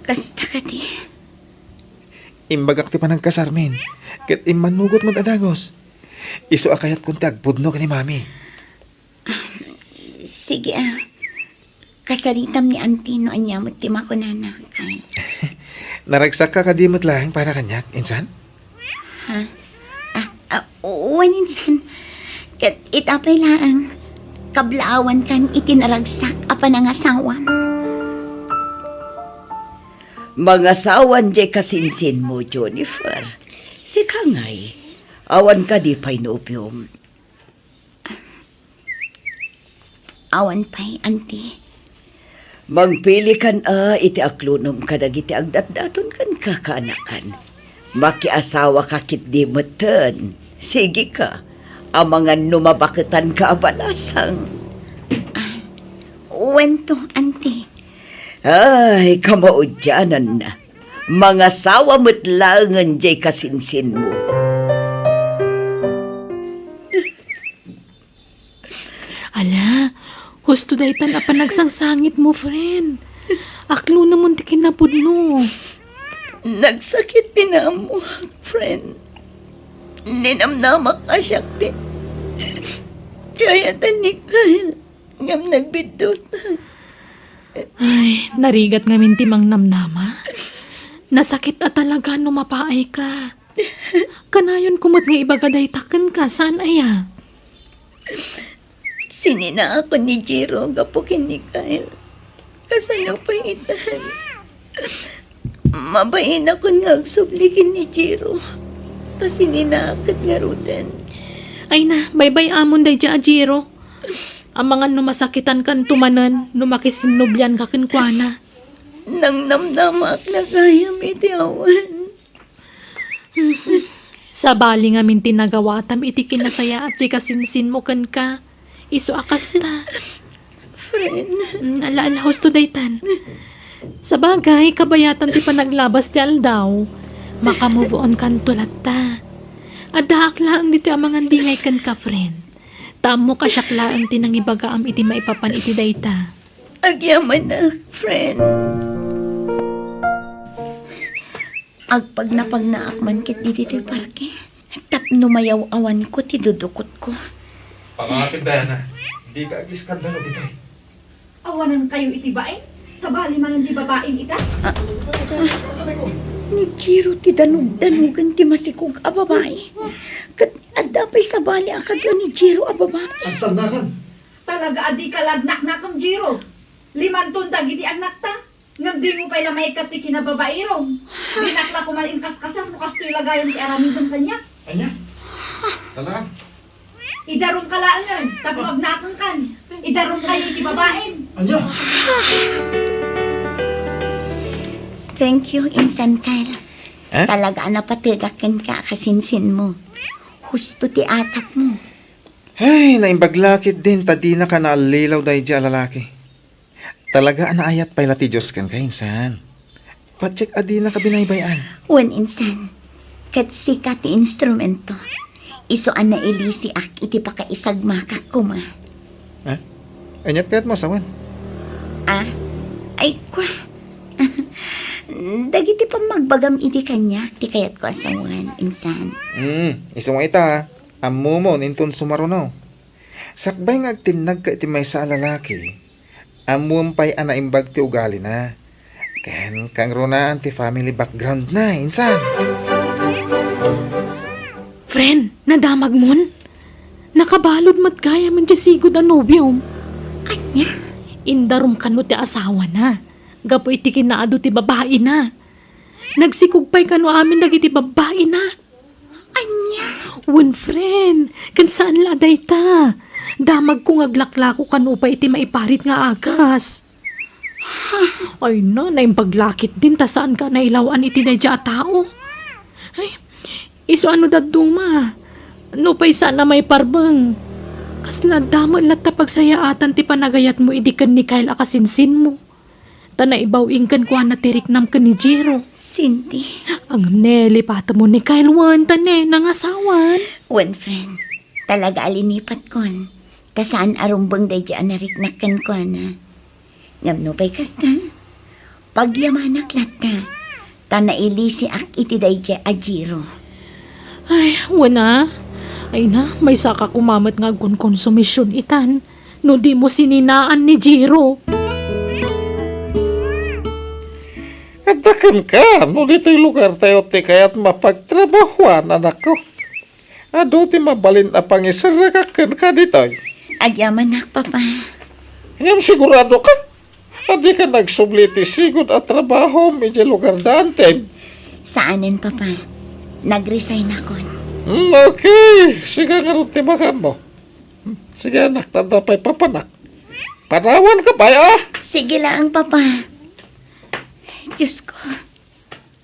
Kasta kadi? Imbagak ti panagkasarmin, ket immannugot met a dagus. Isu a kayatkon ti agpudno ken ni Mami. Sige, ah. Kasaritam ni Auntie no ania met ti makunana, Kyle. Naragsakka kadi met laeng para kaniak, insan? Ha? Ah, ah, wen, insan. Ket ita pay laeng, kablaawankan iti naragsak a panangasawam. Mangasawan diay kasinsinmo, Jennifer. Sika ngay, awan kadi pay nobiom? Awan pay, Auntie. Mangpilikan a iti aklonem kadagiti agdatdaton kenka, kaanakan. Makiasawaka ketdi metten. Sigika, amangan no mabaketanka a balasang. Ah, wento, Auntie. Ay, kamaudiananna. Mangasawa met laengen diay kasinsinmo. Ala, husto daytan a panagsangsangitmo, friend. Aklonemon ti kinapudno. Nagsakit ti naammoak, friend. Ninamnamak a siak ti, ti ayatan ni Kyle. Ngem nagbiddut. Ay, narigat ngamin ti mangnamnama. Nasakit a talaga no mapaayka. Kanayonko met nga ibaga dayta kenka, saan aya? Sininaakon ni Jiro gapu ken ni Kyle. Kasano pay itan? Mabainakon nga agsubli ken ni Jiro. Ta sininaak ket ngaruden. Ay na, baybay-amon daydiay a Jiro. Amangan no masakitankanto manen no makisinnublianka kenkuana. Nangnamnamaak la gayam iti awan. Sabali ngamin ti nagawatam iti kinasayaat ti kasinsinmo kenka. Isu a kasta. Friend. Mm, ala, ala, husto daytan. Sabagay, kabayatan ti panaglabas ti aldaw. Maka-move on kanto latta. Addaak laeng ditoy a mangandingay kenka, friend. Ta ammok a siak laeng ti nangibagaam iti maipapan iti dayta. Agyamanak, friend. Agpagnapagnaak man ket ditoy parke tapno mayaw-awanko ti dudukotko. Pangasip, Diana. Dika agiskandalo ditoy. Awanan kayo iti bain? Sabali manen ti babain ita? Ah, ah, ni Jiro ti danug-danugan ti masikog a babai. Ket adda pay sabali a kadua ni Jiro a babai. Agtalnakan. Talaga a dika lagnaknakem, Jiro. Limanton dagiti annakta. Ngem dimo pay la maikkat ti kinababairom. Dinak la koma inkaskasam no kastoy la gayam ti aramidem kaniak. Ania? Talaga? Idarum ka laengen, tapno agnakenkan. Idarum kayo iti babain. Ania? Thank you, Insan Kyle. Eh? Talaga a napategak kenka a kasinsinmo. Husto ti atapmo. Ay, naimbag la ketdin ta dinaka naallilaw daydi a lalaki. Talaga a naayat pay la ti Dios kenka, insan. Patiek a dinaka binaybay-an. Wen, insan. Ket sika ti instrumento. Isu a nailisiak iti pakaisagmakak koma. Eh? Aniat kayatmo a sawen? Ah? Ay, kua. Dagiti pammagbagam idi kaniak ti kayatko a sawen, insan. Hmm, isu nga ita, ammomon inton sumaruno. Sakbay nga agtinnagka iti maysa a lalaki, ammom pay a naimbag ti ugalina. Ken kangrunaan ti family background na, insan. Friend, nadamagmon? Nakabalud met gayam diay sigud a nobiom. Ania? Indarum kano ti asawana, gapu iti kinaadu ti babaina. Nagsikog pay kano amin dagiti babaina. Ania? Wen, friend, ken saan la a dayta. Damagko nga aglaklako kano pay iti maiparit nga agas. Ay na, naimbag la ketdin ta saanka a nailaw-an iti daydi a tao. Ay, isu a no dadduma. Nupay saan a maiparbeng. Kasla damo latta pagsayaatan ti panagayatmo idi ken ni Kyle a kasinsinmo. Ta naibaw-ing kenkuana ti riknam ken ni Jiro. Cindy. Ngem ne, lipatemmo ni Kyle wen, ta ne, nangasawan. Wen, friend. Talaga a linipatkon. Ta saan a rumbeng daydi a nariknak kenkuana. Ngem nupay kasta, pagyamanak latta. Ta nailisiak iti daydi a Jiro. Ay, wen a. Ay na, maysaka koma met nga agkonkonsumision itan. No dimo sininaan ni Jiro. Adda kenka, no ditoy lugartayo ti kayatmo a pagtrabahoan, anakko. Adu ti mabalin a pangiserrekak kenka ditoy. Agyamanak, Papa. Ngem sigurado ka? A dika nagsubli iti sigud a trabahom idiay lugar da Antim? Saanen, Papa. Nag-resignakon. Hmm, okay. Sika ngarud ti makammo. Hmm, sige, anak, ta adda pay papanak. Panawanka pay, a? Sige laeng, Papa. Diosko,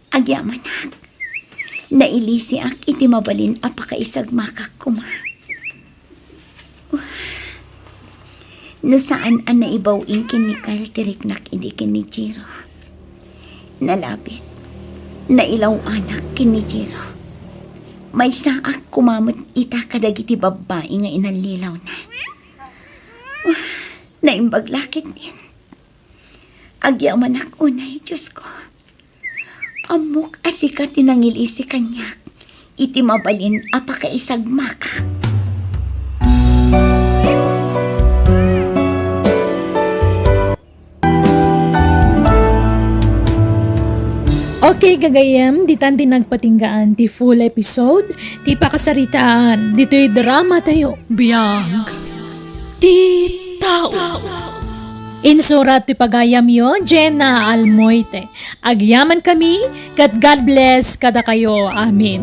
agyamanak. Nailisiak iti mabalin a pakaisagmakak koma. No saan a naibaw-ing ken ni Kyle ti riknak idi ken ni Jiro. Nalabit, nailaw-anak ken ni Jiro. Maysaak koma met ita kadagiti babbai nga inallilawna. Naimbag la ketdin. Agyamanak unay, Diosko. Ammok a sika ti nangilisi kaniak iti mabalin a pakaisagmakak. Okay, gagayyem, ditan ti nagpatinggaan ti full episode ti pakasaritaan ditoy drama tayo. Biag ti tao. Insurat ti pagayamyo, Jenna Almoite. Agyaman kami, ket God bless kadakayo. Amen.